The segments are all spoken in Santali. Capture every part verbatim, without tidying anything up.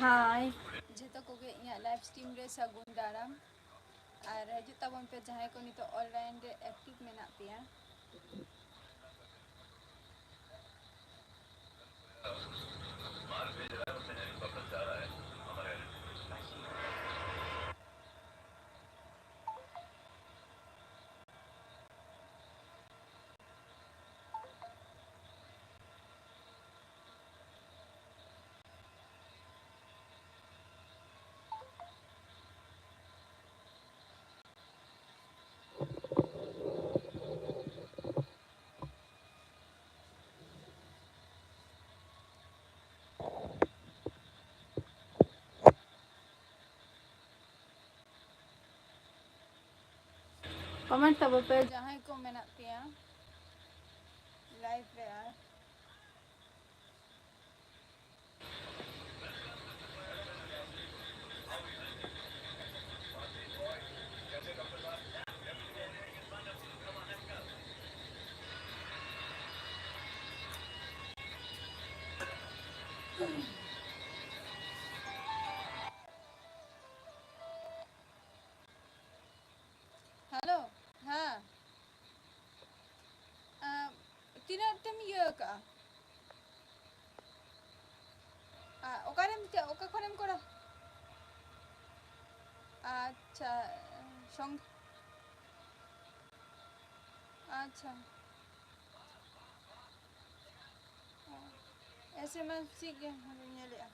ᱦᱟᱭ, ᱡᱷᱚᱛᱚ ᱠᱚᱜᱮ ᱤᱧᱟᱹᱜ live stream ᱨᱮ ᱥᱟᱹᱜᱩᱱ ᱫᱟᱨᱟᱢ᱾ ᱟᱨ ᱦᱤᱡᱩᱜ ᱛᱟᱵᱚᱱ ᱯᱮ, ᱡᱟᱦᱟᱸᱭ ᱠᱚ ᱱᱤᱛᱚᱜ online ᱨᱮ active ᱢᱮᱱᱟᱜ ᱯᱮᱭᱟ᱾ Comment ᱛᱟᱵᱚ ᱯᱮ, ᱡᱟᱦᱟᱸᱭ ᱠᱚ ᱢᱮᱱᱟᱜ ᱯᱮᱭᱟ live ᱨᱮ᱾ ᱟᱨ Hello, ᱦᱮᱸ᱾ ᱟᱢ ᱛᱤᱱᱟᱹᱜ ᱴᱟᱢ ᱤᱭᱟᱹ ᱟᱠᱟᱜᱼᱟ? ᱟ, ᱚᱠᱟᱨᱮᱢ ᱪᱮ-, ᱚᱠᱟ ᱠᱷᱚᱱᱮᱢ ᱠᱚᱨᱟᱣ? ᱟᱪᱪᱷᱟ, ᱥᱚᱝ-, ᱟᱪᱪᱷᱟ᱾ ᱮᱥ ᱮᱢ ᱮᱥ ᱪᱮᱫ ᱜᱮ ᱧᱮᱞᱮᱜᱼᱟ᱾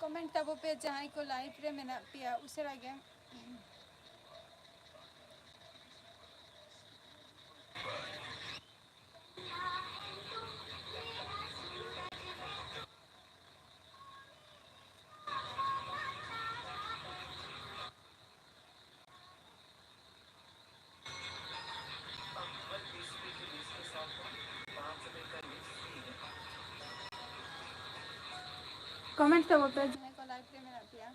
ᱠᱚᱢᱮᱱᱴ ᱛᱟᱵᱚ ᱯᱮ ᱡᱟᱦᱟᱸᱭ ᱠᱚ ᱞᱟᱭᱤᱵᱷ ᱨᱮ ᱢᱮᱱᱟᱜ ᱯᱮᱭᱟ ᱩᱥᱟᱹᱨᱟ ᱜᱮ᱾ ᱠᱚᱢᱮᱱᱴ ᱛᱟᱵᱚ ᱯᱮ ᱡᱟᱦᱟᱸᱭ ᱠᱚ ᱞᱟᱭᱤᱵᱷ ᱨᱮ ᱢᱮᱱᱟᱜ ᱯᱮᱭᱟ᱾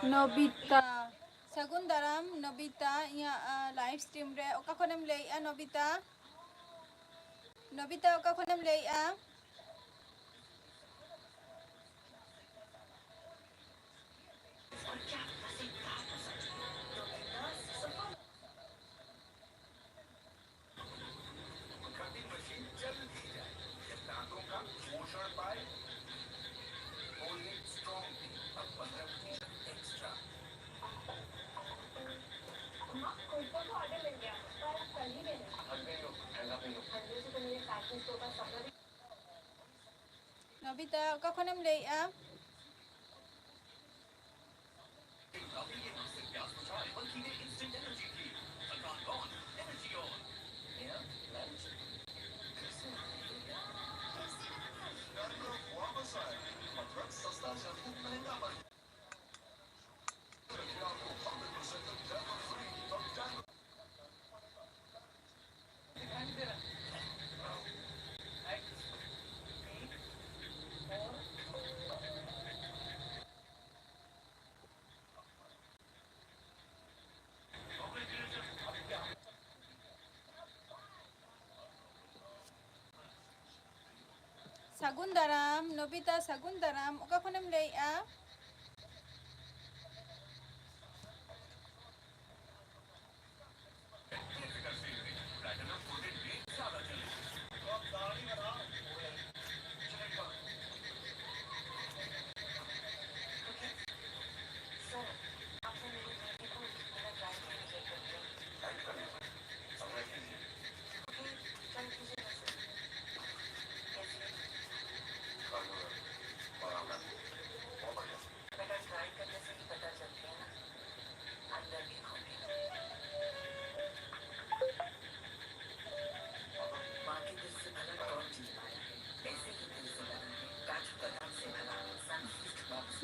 ᱱᱚᱵᱤᱛᱟ᱾ ᱥᱟᱹᱜᱩᱱ ᱫᱟᱨᱟᱢ ᱱᱚᱵᱤᱛᱟ, ᱤᱧᱟᱹᱜ, ᱟ, live stream ᱨᱮ᱾ ᱚᱠᱟ ᱠᱷᱚᱱᱮᱢ ᱞᱟᱹᱭᱮᱜᱼᱟ ᱱᱚᱵᱤᱛᱟ? ᱱᱚᱵᱤᱛᱟ, ᱚᱠᱟ ᱠᱷᱚᱱᱮᱢ ᱞᱟᱹᱭᱮᱜᱼᱟ? कटिंग मशीन जल्द ही जाए, जब दांतों का पोषण पाए। कोलगेट स्ट्रॉन्ग टीथ, अब पन्द्रह प्रतिशत एक्स्ट्रा। माँ, कुर्ता तो आधे मिल गया, पर कल ही देना। हल्का ही लो, ठंडा पी लो। ठंडे से तो मेरे फैशन शो का सपना भी। ᱱᱚᱵᱤᱛᱟ, ᱚᱠᱟ ᱠᱷᱚᱱᱮᱢ ᱞᱟᱹᱭᱮᱜᱼᱟ? ᱥᱟᱹᱜᱩᱱ ᱫᱟᱨᱟᱢ ᱱᱚᱵᱤᱛᱟ, ᱥᱟᱹᱜᱩᱱ ᱫᱟᱨᱟᱢ᱾ ᱚᱠᱟ ᱠᱷᱚᱱᱮᱢ ᱞᱟᱹᱭᱮᱜᱼᱟ?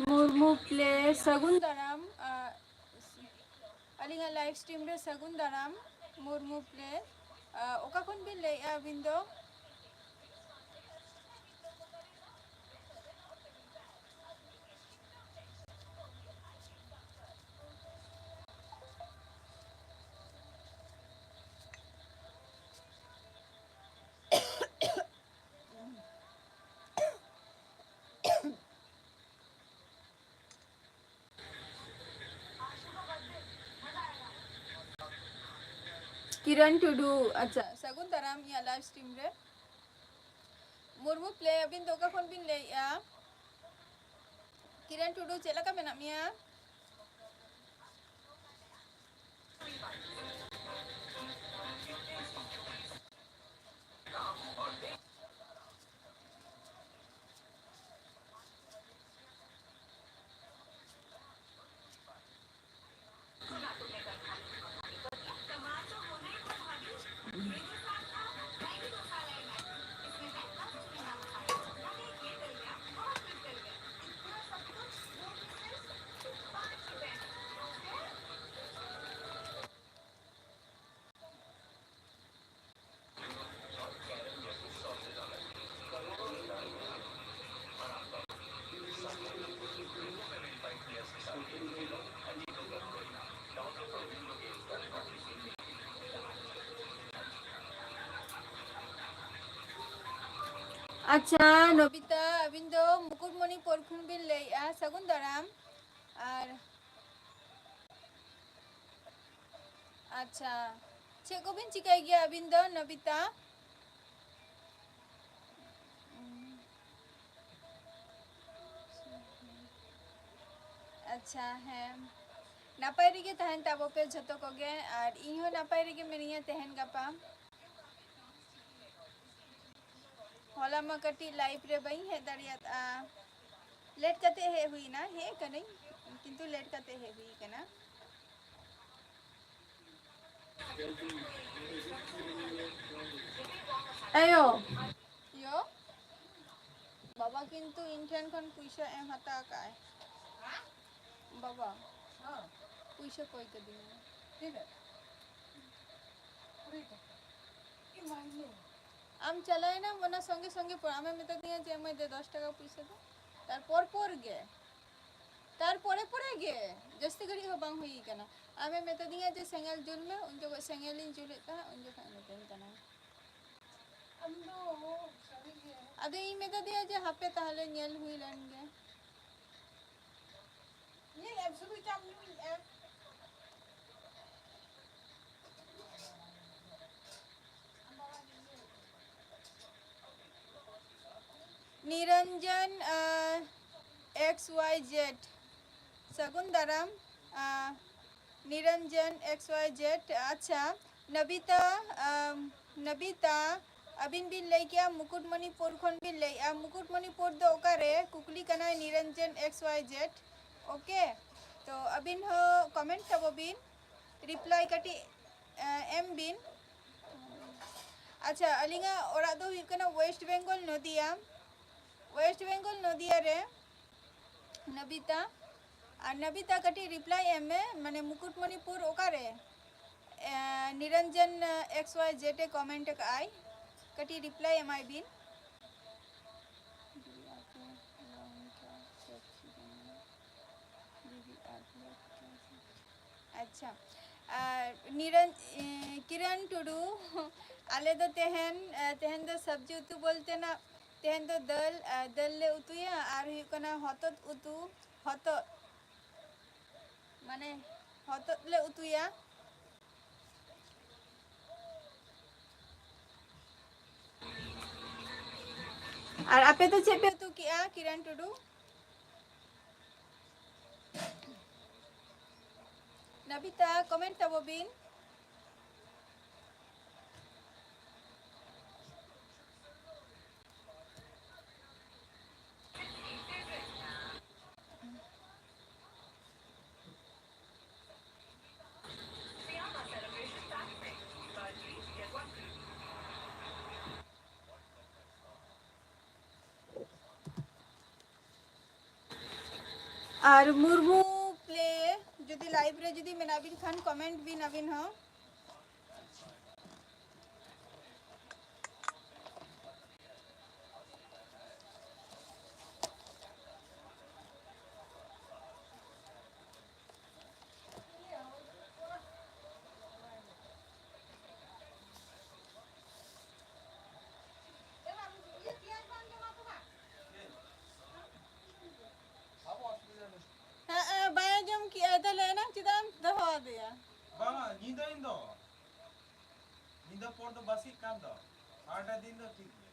ᱢᱩᱨᱢᱩ ᱯᱞᱮ, ᱥᱟᱹᱜᱩᱱ ᱫᱟᱨᱟᱢ᱾ ᱟ, ᱟᱹᱞᱤᱧᱟᱜ live stream ᱨᱮ ᱥᱟᱹᱜᱩᱱ ᱫᱟᱨᱟᱢ, ᱢᱩᱨᱢᱩ ᱯᱞᱮ᱾ ᱟ, ᱚᱠᱟ ᱠᱷᱚᱱ ᱵᱤᱱ ᱞᱟᱹᱭᱮᱜᱼᱟ ᱟᱹᱵᱤᱱ ᱫᱚ? ᱠᱤᱨᱟᱱ ᱴᱩᱰᱩ, ᱟᱪᱪᱷᱟ, ᱥᱟᱹᱜᱩᱱ ᱫᱟᱨᱟᱢ ᱤᱧᱟᱹᱜ live stream ᱨᱮ᱾ ᱢᱩᱨᱢᱩ ᱯᱞᱮ, ᱟᱹᱵᱤᱱ ᱫᱚ ᱚᱠᱟ ᱠᱷᱚᱱ ᱵᱤᱱ ᱞᱟᱹᱭᱮᱜᱼᱟ? ᱠᱤᱨᱟᱱ ᱴᱩᱰᱩ, ᱪᱮᱫ ᱞᱮᱠᱟ ᱢᱮᱱᱟᱜ ᱢᱮᱭᱟ? ᱟᱪᱪᱷᱟ, ᱱᱚᱵᱤᱛᱟ, ᱟᱹᱵᱤᱱ ᱫᱚ ᱢᱩᱠᱩᱴᱢᱚᱱᱤᱯᱩᱨ ᱠᱷᱚᱱ ᱵᱤᱱ ᱞᱟᱹᱭᱮᱜᱼᱟ᱾ ᱥᱟᱹᱜᱩᱱ ᱫᱟᱨᱟᱢ᱾ ᱟᱨ ᱟᱪᱪᱷᱟ, ᱪᱮᱫ ᱠᱚᱵᱤᱱ ᱪᱤᱠᱟᱹᱭ ᱜᱮᱭᱟ ᱟᱹᱵᱤᱱ ᱫᱚ, ᱱᱚᱵᱤᱛᱟ? ᱟᱪᱪᱷᱟ, ᱦᱮᱸ, ᱱᱟᱯᱟᱭ ᱨᱮᱜᱮ ᱛᱟᱦᱮᱱ ᱛᱟᱵᱚ ᱯᱮ ᱡᱷᱚᱛᱚ ᱠᱚᱜᱮ, ᱟᱨ ᱤᱧ ᱦᱚᱸ ᱱᱟᱯᱟᱭ ᱨᱮᱜᱮ ᱢᱤᱱᱟᱹᱧᱟ ᱛᱮᱦᱮᱧ ᱜᱟᱯᱟ᱾ ᱦᱚᱞᱟ ᱢᱟ ᱠᱟᱹᱴᱤᱡ live ᱨᱮ ᱵᱟᱹᱧ ᱦᱮᱡ ᱫᱟᱲᱮᱭᱟᱫᱼᱟ, late ᱠᱟᱛᱮ ᱦᱮᱡ ᱦᱩᱭᱱᱟ, ᱦᱮᱡ ᱠᱟᱹᱱᱟᱹᱧ ᱠᱤᱱᱛᱩ late ᱠᱟᱛᱮ ᱦᱮᱡ ᱦᱩᱭ ᱠᱟᱱᱟ᱾ ᱮᱭᱳ᱾ ᱭᱳ᱾ ᱵᱟᱵᱟ ᱠᱤᱱᱛᱩ ᱤᱧ ᱴᱷᱮᱱ ᱠᱷᱚᱱ ᱯᱩᱭᱥᱟᱹ ᱮᱢ ᱦᱟᱛᱟᱣ ᱠᱟᱜᱼᱟᱭ᱾ ᱵᱟᱵᱟ᱾ ᱦᱮᱸ᱾ ᱯᱩᱭᱥᱟᱹ ᱠᱚᱭ ᱠᱟᱹᱫᱤᱧᱟ᱾ ᱛᱤᱱᱟᱹᱜ? ᱠᱩᱲᱤ ᱴᱟᱠᱟ᱾ ᱤᱢᱟᱹᱧ ᱢᱮ᱾ ᱟᱢ ᱪᱟᱞᱟᱣᱮᱱᱟᱢ, ᱚᱱᱟ ᱥᱚᱸᱜᱮ ᱥᱚᱸᱜᱮ ᱯᱚᱨ ᱟᱢᱮ ᱢᱮᱛᱟᱫᱤᱧᱟ ᱡᱮ, "ᱮᱢᱟᱹᱧ ᱫᱮ ᱫᱚᱥ ᱴᱟᱠᱟ ᱯᱩᱭᱥᱟᱹ ᱫᱚ", ᱛᱟᱨᱯᱚᱨ ᱯᱚᱨ ᱜᱮ᱾ ᱛᱟᱨᱯᱚᱨᱮ ᱯᱚᱨᱮ ᱜᱮ, ᱡᱟᱹᱥᱛᱤ ᱜᱷᱟᱹᱲᱤᱡ ᱦᱚᱸ ᱵᱟᱝ ᱦᱩᱭ ᱠᱟᱱᱟ᱾ ᱟᱢᱮ ᱢᱮᱛᱟᱫᱤᱧᱟ ᱡᱮ, "ᱥᱮᱸᱜᱮᱞ ᱡᱩᱞ ᱢᱮ", ᱩᱱ ᱡᱚᱠᱷᱚᱱ ᱥᱮᱸᱜᱮᱞᱤᱧ ᱡᱩᱞᱮᱫ ᱛᱟᱦᱮᱸᱫ, ᱩᱱ ᱡᱚᱠᱷᱚᱱ ᱢᱮᱛᱟᱹᱧ ᱠᱟᱱᱟᱭ᱾ ᱟᱢ ᱫᱚ ᱥᱟᱹᱨᱤ ᱜᱮ᱾ ᱟᱫᱚ ᱤᱧ ᱢᱮᱛᱟ ᱫᱮᱭᱟ ᱡᱮ, "ᱦᱟᱯᱮ ᱛᱟᱦᱞᱮ ᱧᱮᱞ ᱦᱩᱭ ᱞᱮᱱ ᱜᱮ᱾" ᱧᱮᱞ ᱮᱢ, ᱥᱩᱫᱷᱩ ᱪᱟᱢ ᱧᱩᱭᱮᱫᱼᱟ᱾ ᱱᱤᱨᱚᱧᱡᱚᱱ, ᱟᱸ, ᱮᱠᱥ ᱣᱟᱭ ᱡᱮᱰ᱾ ᱥᱟᱹᱜᱩᱱ ᱫᱟᱨᱟᱢ, ᱟᱸ, ᱱᱤᱨᱚᱧᱡᱚᱱ ᱮᱠᱥ ᱣᱟᱭ ᱡᱮᱰ᱾ ᱟᱪᱪᱷᱟ, ᱱᱚᱵᱤᱛᱟ, ᱟᱸ, ᱱᱚᱵᱤᱛᱟ, ᱟᱹᱵᱤᱱ ᱵᱤᱱ ᱞᱟᱹᱭ ᱠᱮᱜᱼᱟ ᱢᱩᱠᱩᱴᱢᱚᱱᱤᱯᱩᱨ ᱠᱷᱚᱱ ᱵᱤᱱ ᱞᱟᱹᱭᱮᱜᱼᱟ᱾ ᱢᱩᱠᱩᱴᱢᱚᱱᱤᱯᱩᱨ ᱫᱚ ᱚᱠᱟᱨᱮ? ᱠᱩᱠᱞᱤ ᱠᱟᱱᱟᱭ Niranjan X Y Z. Okay, ᱛᱚ ᱟᱹᱵᱤᱱ ᱦᱚᱸ ᱠᱚᱢᱮᱱᱴ ᱛᱟᱵᱚ ᱵᱤᱱ, ᱨᱤᱯᱞᱟᱭ ᱠᱟᱹᱴᱤᱡ, ᱮᱸ, ᱮᱢ ᱵᱤᱱ᱾ ᱟᱪᱪᱷᱟ, ᱟᱹᱞᱤᱧᱟᱜ ᱚᱲᱟᱜ ᱫᱚ ᱦᱩᱭᱩᱜ ᱠᱟᱱᱟ ᱳᱭᱮᱥᱴ ᱵᱮᱝᱜᱚᱞ, ᱱᱚᱫᱤᱭᱟ᱾ ᱳᱭᱮᱥᱴ ᱵᱮᱝᱜᱚᱞ, ᱱᱚᱫᱤᱭᱟ ᱨᱮ᱾ ᱱᱚᱵᱤᱛᱟ, ᱟᱨ ᱱᱚᱵᱤᱛᱟ ᱠᱟᱹᱴᱤᱡ ᱨᱤᱯᱞᱟᱭ ᱮᱢ ᱢᱮ, ᱢᱟᱱᱮ ᱢᱩᱠᱩᱴᱢᱚᱱᱤᱯᱩᱨ ᱚᱠᱟᱨᱮ? ᱮ, ᱱᱤᱨᱚᱧᱡᱚᱱ ᱮᱠᱥ ᱣᱟᱭ ᱡᱮᱰ ᱮ ᱠᱚᱢᱮᱱᱴ ᱟᱠᱟᱫ ᱟᱭ, ᱠᱟᱹᱴᱤᱡ ᱨᱤᱯᱞᱟᱭ ᱮᱢᱟᱭ ᱵᱤᱱ᱾ ᱟᱪᱪᱷᱟ, ᱟᱨ ᱱᱤᱨᱚᱧ-, ᱮ, ᱠᱤᱨᱚᱱ ᱴᱩᱰᱩ, ᱟᱞᱮ ᱫᱚ ᱛᱮᱦᱮᱧ, ᱮ, ᱛᱮᱦᱮᱧ ᱫᱚ ᱥᱚᱵᱽᱡᱤ ᱩᱛᱩ ᱵᱚᱞᱛᱮ ᱱᱟᱜ ᱛᱮᱦᱮᱧ ᱫᱚ ᱫᱟᱹᱞ, ᱟ, ᱫᱟᱹᱞ ᱞᱮ ᱩᱛᱩᱭᱟ ᱟᱨ ᱦᱩᱭᱩᱜ ᱠᱟᱱᱟ ᱦᱚᱛᱚᱫ ᱩᱛᱩ, ᱦᱚᱛᱚᱫ, ᱢᱟᱱᱮ ᱦᱚᱛᱚᱫ ᱞᱮ ᱩᱛᱩᱭᱟ᱾ ᱟᱨ ᱟᱯᱮ ᱫᱚ ᱪᱮᱫ ᱯᱮ ᱩᱛᱩ ᱠᱮᱜᱼᱟ, ᱠᱤᱨᱟᱱ ᱴᱩᱰᱩ? ᱱᱟᱵᱤᱛᱟ, ᱠᱚᱢᱮᱱᱴ ᱛᱟᱵᱚ ᱵᱤᱱ᱾ ᱟᱨ ᱢᱩᱨᱢᱩ ᱯᱞᱮ, ᱡᱩᱫᱤ ᱞᱟᱭᱤᱵᱷ ᱨᱮ ᱡᱩᱫᱤ ᱢᱮᱱᱟᱜ ᱵᱤᱱ ᱠᱷᱟᱱ, ᱠᱚᱢᱮᱱᱴ ᱵᱤᱱ ᱟᱹᱵᱤᱱ ᱦᱚᱸ᱾ ᱦᱮᱸ, ᱮ, ᱵᱟᱭ ᱟᱸᱡᱚᱢ ᱠᱮᱜᱼᱟ, ᱛᱟᱦᱞᱮ ᱮᱱᱟᱝ ᱪᱮᱫᱟᱜ ᱮᱢ ᱫᱚᱦᱚ ᱟᱫᱮᱭᱟ? ᱵᱟᱝᱟ, ᱧᱤᱫᱟᱹᱧ ᱫᱚ, ᱧᱤᱫᱟᱹ ᱯᱚᱨ ᱫᱚ ᱵᱟᱹᱥᱤᱜ ᱠᱟᱱ ᱫᱚ, ᱟᱨ ᱮᱴᱟᱜ ᱫᱤᱱ ᱫᱚ ᱴᱷᱤᱠ ᱜᱮᱭᱟ᱾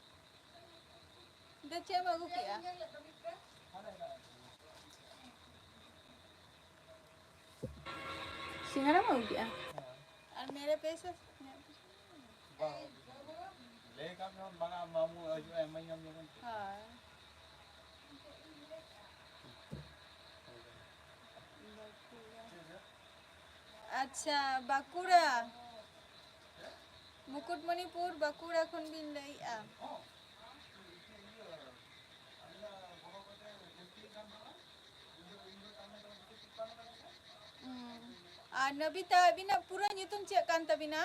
ᱪᱮᱫ ᱮᱢ ᱟᱹᱜᱩ ᱠᱮᱜᱼᱟ? ᱥᱤᱸᱜᱟᱲᱟᱢ ᱟᱹᱜᱩ ᱠᱮᱜᱼᱟ? ᱟᱨ ᱢᱮᱨᱮ ᱯᱮᱥᱮ ᱵᱟᱝ, ᱞᱟᱹᱭ ᱠᱟᱜ ᱢᱮ, ᱵᱟᱝᱟ, ᱢᱟᱢᱩ ᱦᱤᱡᱩᱜᱼᱟ, ᱮᱢᱟᱹᱧᱟᱢ ᱡᱚᱠᱷᱚᱱ᱾ ᱦᱳᱭ᱾ ᱟᱪᱪᱷᱟ, ᱵᱟᱸᱠᱩᱲᱟ, ᱢᱩᱠᱩᱴᱢᱚᱱᱤᱯᱩᱨ, ᱵᱟᱸᱠᱩᱲᱟ ᱠᱷᱚᱱ ᱵᱤᱱ ᱞᱟᱹᱭᱮᱜᱼᱟ᱾ ᱦᱩᱸ᱾ ᱟᱨ ᱱᱚᱵᱤᱛᱟ, ᱟᱹᱵᱤᱱᱟᱜ ᱯᱩᱨᱟᱹ ᱧᱩᱛᱩᱢ ᱪᱮᱫ ᱠᱟᱱ ᱛᱟᱹᱵᱤᱱᱟ?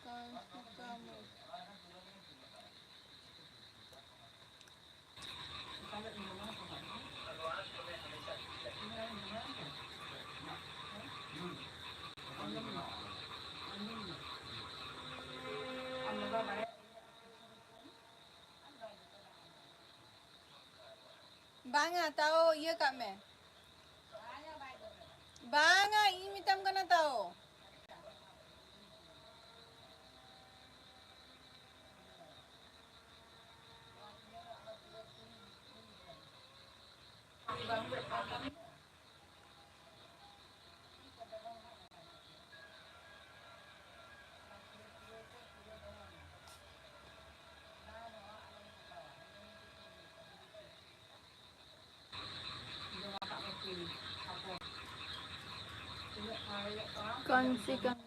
ᱠᱟᱱᱛᱤᱠᱟ ᱢᱩᱨᱢᱩ᱾ ᱵᱟᱝᱟ, ᱛᱟᱣ ᱤᱭᱟᱹ ᱠᱟᱜ ᱢᱮ᱾ ᱵᱟᱝᱟ, ᱤᱧ ᱢᱮᱛᱟᱢ ᱠᱟᱱᱟ ᱛᱟᱣ᱾ ᱠᱚᱱ ᱥᱤ ᱠᱚᱱ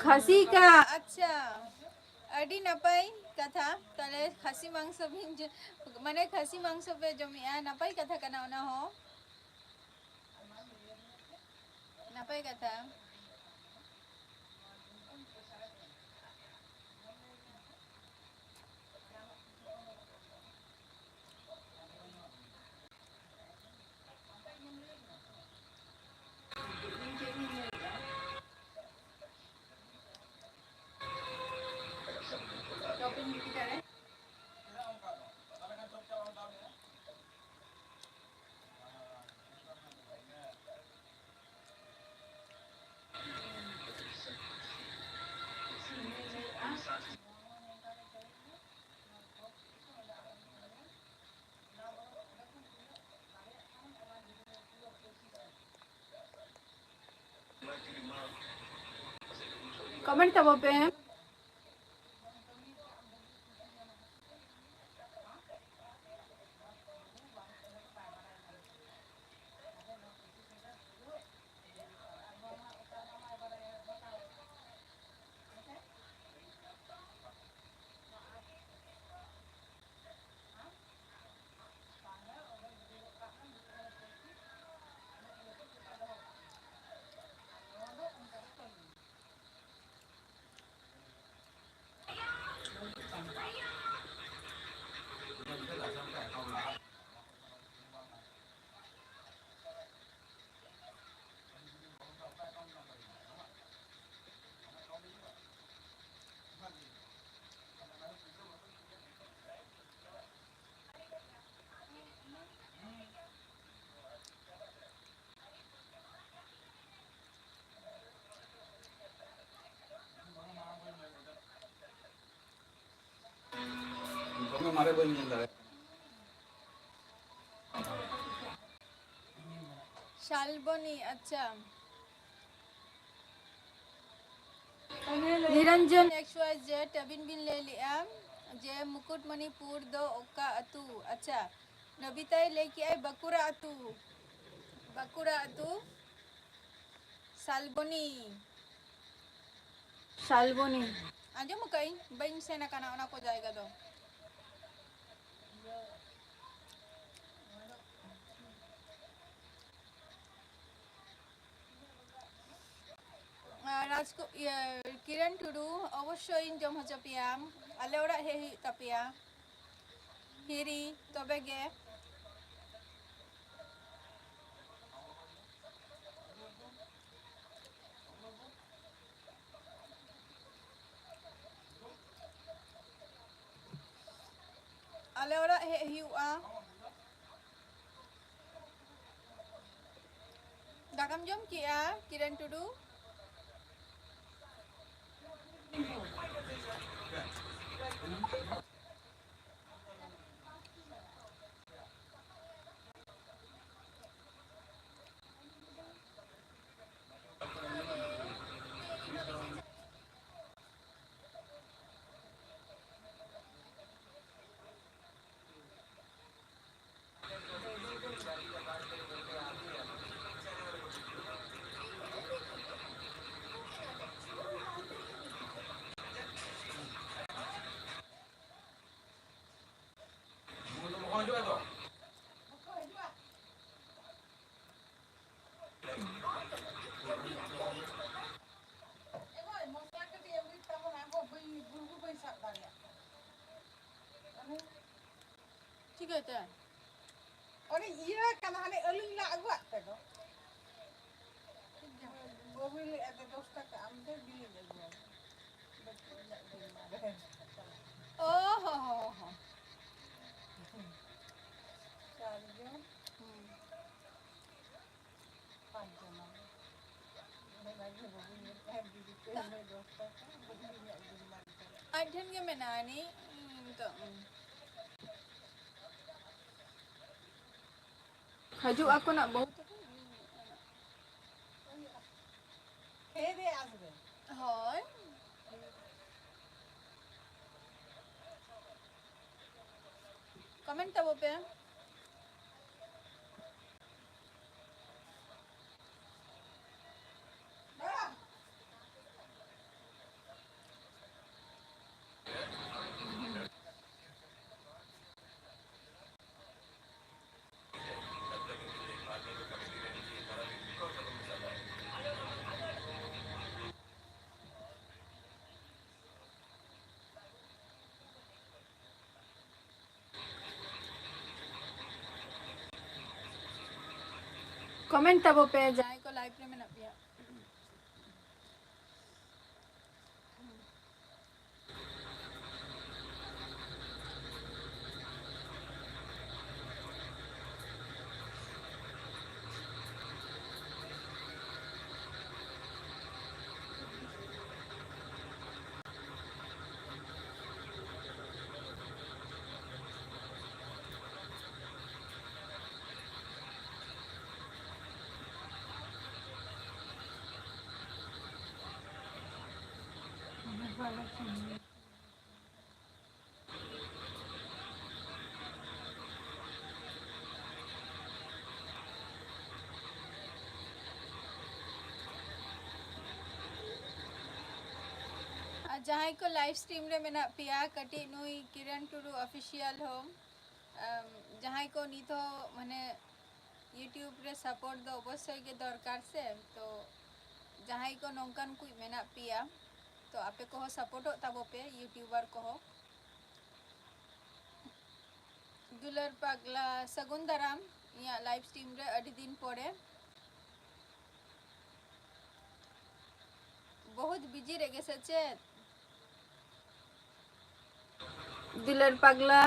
ᱠᱷᱟᱹᱥᱤ ᱠᱟ, ᱟᱪᱪᱷᱟ, ᱟᱹᱰᱤ ᱱᱟᱯᱟᱭ ᱠᱟᱛᱷᱟ᱾ ᱛᱟᱦᱞᱮ ᱠᱷᱟᱹᱥᱤ ᱢᱟᱝᱥᱚ ᱵᱤᱱ ᱡᱚ-, ᱢᱟᱱᱮ ᱠᱷᱟᱹᱥᱤ ᱢᱟᱝᱥᱚ ᱯᱮ ᱡᱚᱢᱮᱜᱼᱟ, ᱱᱟᱯᱟᱭ ᱠᱟᱛᱷᱟ ᱠᱟᱱᱟ ᱚᱱᱟ ᱦᱚᱸ᱾ ᱱᱟᱯᱟᱭ ᱠᱟᱛᱷᱟ᱾ ᱠᱚᱢᱮᱱᱴ ᱛᱟᱵᱚᱱ ᱯᱮ᱾ ᱫᱚᱢᱮ ᱢᱟᱨᱮ ᱵᱟᱹᱧ ᱧᱮᱞ ᱫᱟᱲᱮᱭᱟᱜ ᱠᱟᱱᱟ᱾ ᱥᱟᱞᱵᱚᱱᱤ, ᱟᱪᱪᱷᱟ᱾ ᱱᱤᱨᱚᱧᱡᱚᱱ X Y Z, ᱟᱹᱵᱤᱱ ᱵᱤᱱ ᱞᱟᱹᱭ ᱞᱮᱜᱼᱟ ᱡᱮ ᱢᱩᱠᱩᱴᱢᱚᱱᱤᱯᱩᱨ ᱫᱚ ᱚᱠᱟ ᱟᱹᱛᱩ? ᱟᱪᱪᱷᱟ, ᱱᱚᱵᱤᱛᱟᱭ ᱞᱟᱹᱭ ᱠᱮᱜᱼᱟᱭ ᱵᱟᱸᱠᱩᱲᱟ ᱟᱹᱛᱩ᱾ ᱵᱟᱸᱠᱩᱲᱟ ᱟᱹᱛᱩ᱾ ᱥᱟᱞᱵᱚᱱᱤ᱾ ᱥᱟᱞᱵᱚᱱᱤ᱾ ᱟᱸᱡᱚᱢ ᱟᱠᱟᱫᱟᱹᱧ, ᱵᱟᱹᱧ ᱥᱮᱱ ᱟᱠᱟᱱᱟ ᱚᱱᱟ ᱠᱚ ᱡᱟᱭᱜᱟ ᱫᱚ᱾ ᱟᱨ ᱨᱟᱡᱽ ᱠᱚ-, ᱤᱭᱟᱹ, ᱠᱤᱨᱟᱱ ᱴᱩᱰᱩ, ᱚᱵᱚᱥᱥᱳᱭ ᱤᱧ ᱡᱚᱢ ᱦᱚᱪᱚ ᱯᱮᱭᱟ, ᱟᱞᱮ ᱚᱲᱟᱜ ᱦᱮᱡ ᱦᱩᱭᱩᱜ ᱛᱟᱯᱮᱭᱟ᱾ ᱦᱤᱨᱤ, ᱛᱚᱵᱮ ᱜᱮ᱾ ᱟᱞᱮ ᱚᱲᱟᱜ ᱦᱮᱡ ᱦᱩᱭᱩᱜᱼᱟ᱾ ᱫᱟᱠᱟᱢ ᱡᱚᱢ ᱠᱮᱜᱼᱟ, ᱠᱤᱨᱟᱱ ᱴᱩᱰᱩ? ᱪᱤᱠᱟᱹᱛᱮ? ᱚᱱᱮ ᱤᱭᱟᱹ ᱠᱟᱱᱟ, ᱦᱟᱱᱮ ᱟᱹᱞᱩᱧ ᱞᱟ ᱟᱹᱜᱩᱣᱟᱫ ᱯᱮ ᱫᱚ᱾ ᱵᱟᱹᱵᱩᱭ ᱞᱟᱹᱭᱮᱫ ᱫᱚ ᱫᱚᱥ ᱴᱟᱠᱟ, ᱟᱢ ᱫᱚ ᱵᱤᱞᱤᱧ ᱟᱹᱜᱩᱣᱟᱢ᱾ ᱵᱟᱹᱪᱩᱜ ᱤᱧᱟᱹᱜ ᱫᱤᱱ ᱢᱟ ᱨᱮ᱾ ᱚ ᱦᱚ ᱦᱚ ᱦᱚ᱾ ᱥᱟᱨᱡᱚᱢ᱾ ᱦᱩᱸ᱾ ᱯᱟᱸᱪ ᱡᱚᱱᱟ᱾ ᱚᱱᱟ ᱜᱮ ᱵᱟᱹᱵᱩᱧ ᱢᱮᱛᱟᱭ, ᱫᱤᱫᱤ ᱛᱮ ᱞᱟᱹᱭ ᱫᱚᱥ ᱴᱟᱠᱟ, ᱵᱟᱹᱵᱩ ᱤᱧᱟᱹᱜ ᱫᱤᱱ ᱢᱟ ᱨᱮ᱾ ᱟᱡ ᱴᱷᱮᱱ ᱜᱮ ᱢᱮᱱᱟᱜᱼᱟ ᱱᱤ, ᱩᱸ, ᱱᱤᱛᱚᱜ, ᱩᱸ᱾ ᱦᱤᱡᱩᱜ ᱟᱠᱚ ᱱᱟᱜ ᱵᱟᱹᱦᱩ ᱛᱟᱠᱚ᱾ ᱦᱳᱭ᱾ Comment ᱛᱟᱵᱚ ᱯᱮ᱾ Comment ᱛᱟᱵᱚ ᱯᱮ, ᱡᱟᱦᱟᱸᱭ ᱠᱚ live ᱨᱮ ᱢᱮᱱᱟᱜ ᱯᱮᱭᱟ᱾ ᱟᱨ ᱡᱟᱦᱟᱸᱭ ᱠᱚ live stream ᱨᱮ ᱢᱮᱱᱟᱜ ᱯᱮᱭᱟ, ᱠᱟᱹᱴᱤᱡ ᱱᱩᱭ ᱠᱤᱨᱟᱱ ᱴᱩᱰᱩ official ᱦᱚᱸ, ᱟᱢ, ᱡᱟᱦᱟᱸᱭ ᱠᱚ ᱱᱤᱛ ᱦᱚᱸ ᱢᱟᱱᱮ YouTube ᱨᱮ support ᱫᱚ ᱚᱵᱚᱥᱥᱳᱭ ᱜᱮ ᱫᱚᱨᱠᱟᱨ ᱥᱮ, ᱛᱚ ᱡᱟᱦᱟᱸᱭ ᱠᱚ ᱱᱚᱝᱠᱟᱱ ᱠᱩᱡ ᱢᱮᱱᱟᱜ ᱯᱮᱭᱟ, ᱛᱚ ᱟᱯᱮ ᱠᱚᱦᱚᱸ supportᱚᱜ ᱛᱟᱵᱚ ᱯᱮ YouTuber ᱠᱚᱦᱚᱸ᱾ ᱫᱩᱞᱟᱹᱲ ᱯᱟᱜᱽᱞᱟ, ᱥᱟᱹᱜᱩᱱ ᱫᱟᱨᱟᱢ ᱤᱧᱟᱹᱜ live stream ᱨᱮ ᱟᱹᱰᱤ ᱫᱤᱱ ᱯᱚᱨᱮ᱾ ᱵᱚᱦᱩᱛ busy ᱨᱮᱜᱮ ᱥᱮ ᱪᱮᱫ? ᱫᱩᱞᱟᱹᱲ ᱯᱟᱜᱽᱞᱟ᱾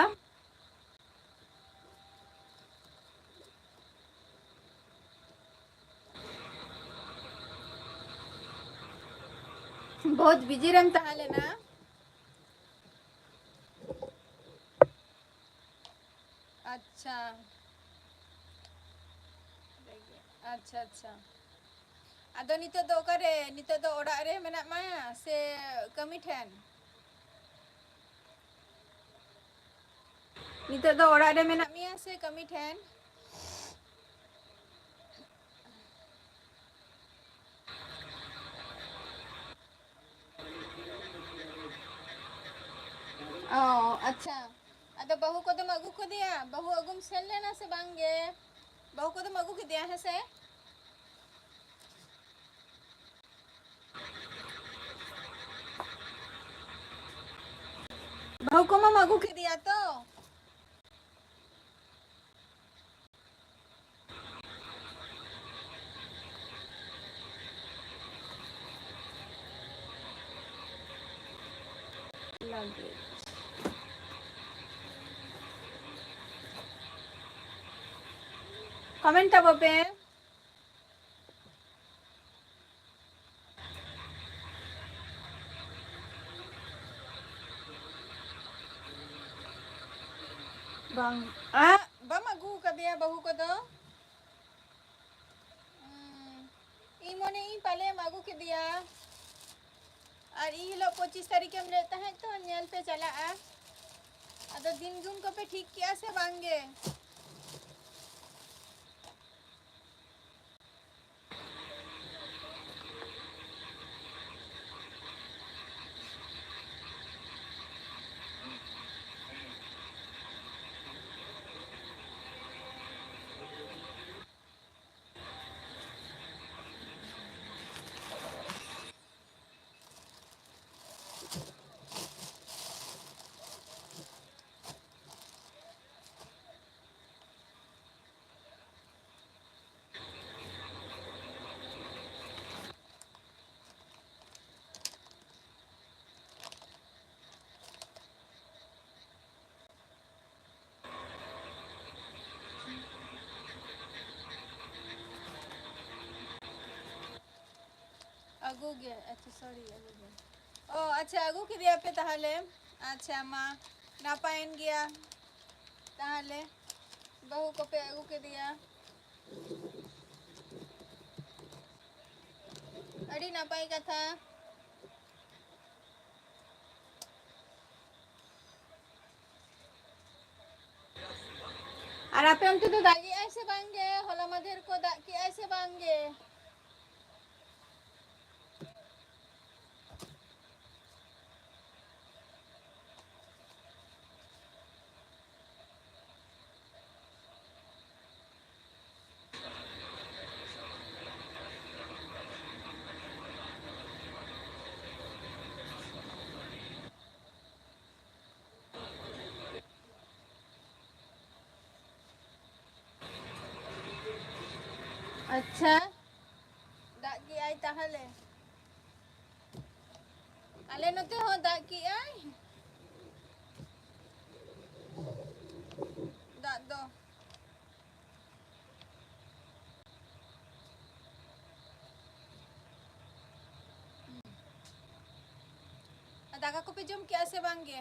ᱵᱚᱦᱩᱛ busy ᱨᱮᱢ ᱛᱟᱦᱮᱸ ᱞᱮᱱᱟ᱾ ᱟᱪᱪᱷᱟ᱾ ᱟᱪᱪᱷᱟ, ᱟᱪᱪᱷᱟ᱾ ᱟᱫᱚ ᱱᱤᱛᱚᱜ ᱫᱚ ᱚᱠᱟᱨᱮ? ᱱᱤᱛᱚᱜ ᱫᱚ ᱚᱲᱟᱜ ᱨᱮ ᱢᱮᱱᱟᱜ ᱢᱮᱭᱟ ᱥᱮ ᱠᱟᱹᱢᱤ ᱴᱷᱮᱱ? ᱱᱤᱛᱚᱜ ᱫᱚ ᱚᱲᱟᱜ ᱨᱮ ᱢᱮᱱᱟᱜ ᱢᱮᱭᱟ ᱥᱮ ᱠᱟᱹᱢᱤ ᱴᱷᱮᱱ? ᱚ, ᱟᱪᱪᱷᱟ᱾ ᱟᱫᱚ ᱵᱟᱹᱦᱩ ᱠᱚᱫᱚᱢ ᱟᱹᱜᱩ ᱠᱮᱫᱮᱭᱟ? ᱵᱟᱹᱦᱩ ᱟᱹᱜᱩᱢ ᱥᱮᱱ ᱞᱮᱱᱟ ᱥᱮ ᱵᱟᱝ ᱜᱮ? ᱵᱟᱹᱦᱩ ᱠᱚᱫᱚᱢ ᱟᱹᱜᱩ ᱠᱮᱫᱮᱭᱟ, ᱦᱮᱸ ᱥᱮ? ᱵᱟᱹᱦᱩ ᱠᱚᱢᱟᱢ ᱟᱹᱜᱩ ᱠᱮᱫᱮᱭᱟ ᱛᱚ? ᱞᱟᱹᱜᱤᱫ᱾ Comment ᱛᱟᱵᱚ ᱯᱮ᱾ ᱵᱟᱝ, ᱟ, ᱵᱟᱢ ᱟᱹᱜᱩ ᱟᱠᱟᱫᱮᱭᱟ ᱵᱟᱹᱦᱩ ᱠᱚᱫᱚ? ᱩᱸ, ᱤᱧ ᱢᱚᱱᱮᱭᱮᱫ ᱯᱟᱞᱮᱢ ᱟᱹᱜᱩ ᱠᱮᱫᱮᱭᱟ᱾ ᱟᱨ ᱤᱱ ᱦᱤᱞᱳᱜ ᱯᱚᱸᱪᱤᱥ ᱛᱟᱹᱨᱤᱠᱷ ᱮᱢ ᱞᱟᱹᱭᱮᱫ ᱛᱟᱦᱮᱸᱫ ᱛᱚ, ᱧᱮᱞ ᱯᱮ ᱪᱟᱞᱟᱜᱼᱟ᱾ ᱟᱫᱚ ᱫᱤᱱ ᱫᱩᱱ ᱠᱚᱯᱮ ᱴᱷᱤᱠ ᱠᱮᱜᱼᱟ ᱥᱮ ᱵᱟᱝ ᱜᱮ? ᱟᱹᱜᱩ ᱜᱮ, ᱟᱪᱪᱷᱟ, sorry, ᱟᱹᱜᱩ ᱜᱮ᱾ ᱚ, ᱟᱪᱪᱷᱟ, ᱟᱹᱜᱩ ᱠᱮᱫᱮᱭᱟ ᱯᱮ ᱛᱟᱦᱚᱞᱮ᱾ ᱟᱪᱪᱷᱟ, ᱢᱟ, ᱱᱟᱯᱟᱭᱮᱱ ᱜᱮᱭᱟ᱾ ᱛᱟᱦᱚᱞᱮ, ᱵᱟᱹᱦᱩ ᱠᱚᱯᱮ ᱟᱹᱜᱩ ᱠᱮᱫᱮᱭᱟ᱾ ᱟᱹᱰᱤ ᱱᱟᱯᱟᱭ ᱠᱟᱛᱷᱟ᱾ ᱟᱨ ᱟᱯᱮ ᱚᱱᱛᱮ ᱫᱚ ᱫᱟᱜ ᱮᱜᱼᱟᱭ ᱥᱮ ᱵᱟᱝ ᱜᱮ? ᱦᱚᱞᱟ ᱢᱟᱫᱷᱮᱨ ᱠᱚ ᱫᱟᱜ ᱠᱮᱜᱼᱟᱭ ᱥᱮ ᱵᱟᱝ ᱜᱮ? ᱟᱪᱪᱷᱟ, ᱫᱟᱜ ᱠᱮᱜᱼᱟᱭ ᱛᱟᱦᱚᱞᱮ? ᱟᱞᱮ ᱱᱚᱛᱮ ᱦᱚᱸ ᱫᱟᱜ ᱠᱮᱜᱼᱟᱭ᱾ ᱫᱟᱜ ᱫᱚ᱾ ᱟᱨ ᱫᱟᱠᱟ ᱠᱚᱯᱮ ᱡᱚᱢ ᱠᱮᱜᱼᱟ ᱥᱮ ᱵᱟᱝ ᱜᱮ?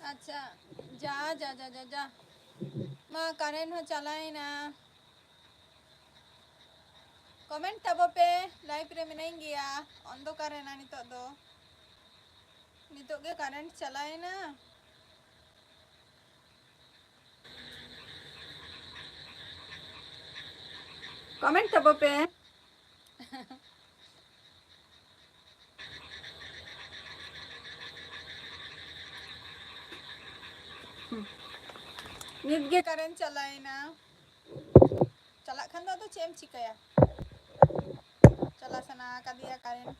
ᱟᱪᱪᱷᱟ, ᱡᱟ, ᱡᱟ, ᱡᱟ, ᱡᱟ, ᱡᱟ᱾ ᱢᱟ, current ᱦᱚᱸ ᱪᱟᱞᱟᱣᱮᱱᱟ᱾ Comment ᱛᱟᱵᱚ ᱯᱮ, live ᱨᱮ ᱢᱮᱱᱟᱹᱧ ᱜᱮᱭᱟ, ᱚᱱᱫᱷᱚᱠᱟᱨ ᱮᱱᱟ ᱱᱤᱛᱚᱜ ᱫᱚ᱾ ᱱᱤᱛᱚᱜ ᱜᱮ current ᱪᱟᱞᱟᱣᱮᱱᱟ᱾ Comment ᱛᱟᱵᱚ ᱯᱮ᱾ ᱱᱤᱛ ᱜᱮ current ᱪᱟᱞᱟᱣᱮᱱᱟ᱾ ᱪᱟᱞᱟᱜ ᱠᱷᱟᱱ ᱫᱚ ᱟᱫᱚ ᱪᱮᱫ ᱮᱢ ᱪᱤᱠᱟᱹᱭᱟ? ᱪᱟᱞᱟᱜ ᱥᱟᱱᱟ ᱟᱠᱟᱫᱮᱭᱟ current᱾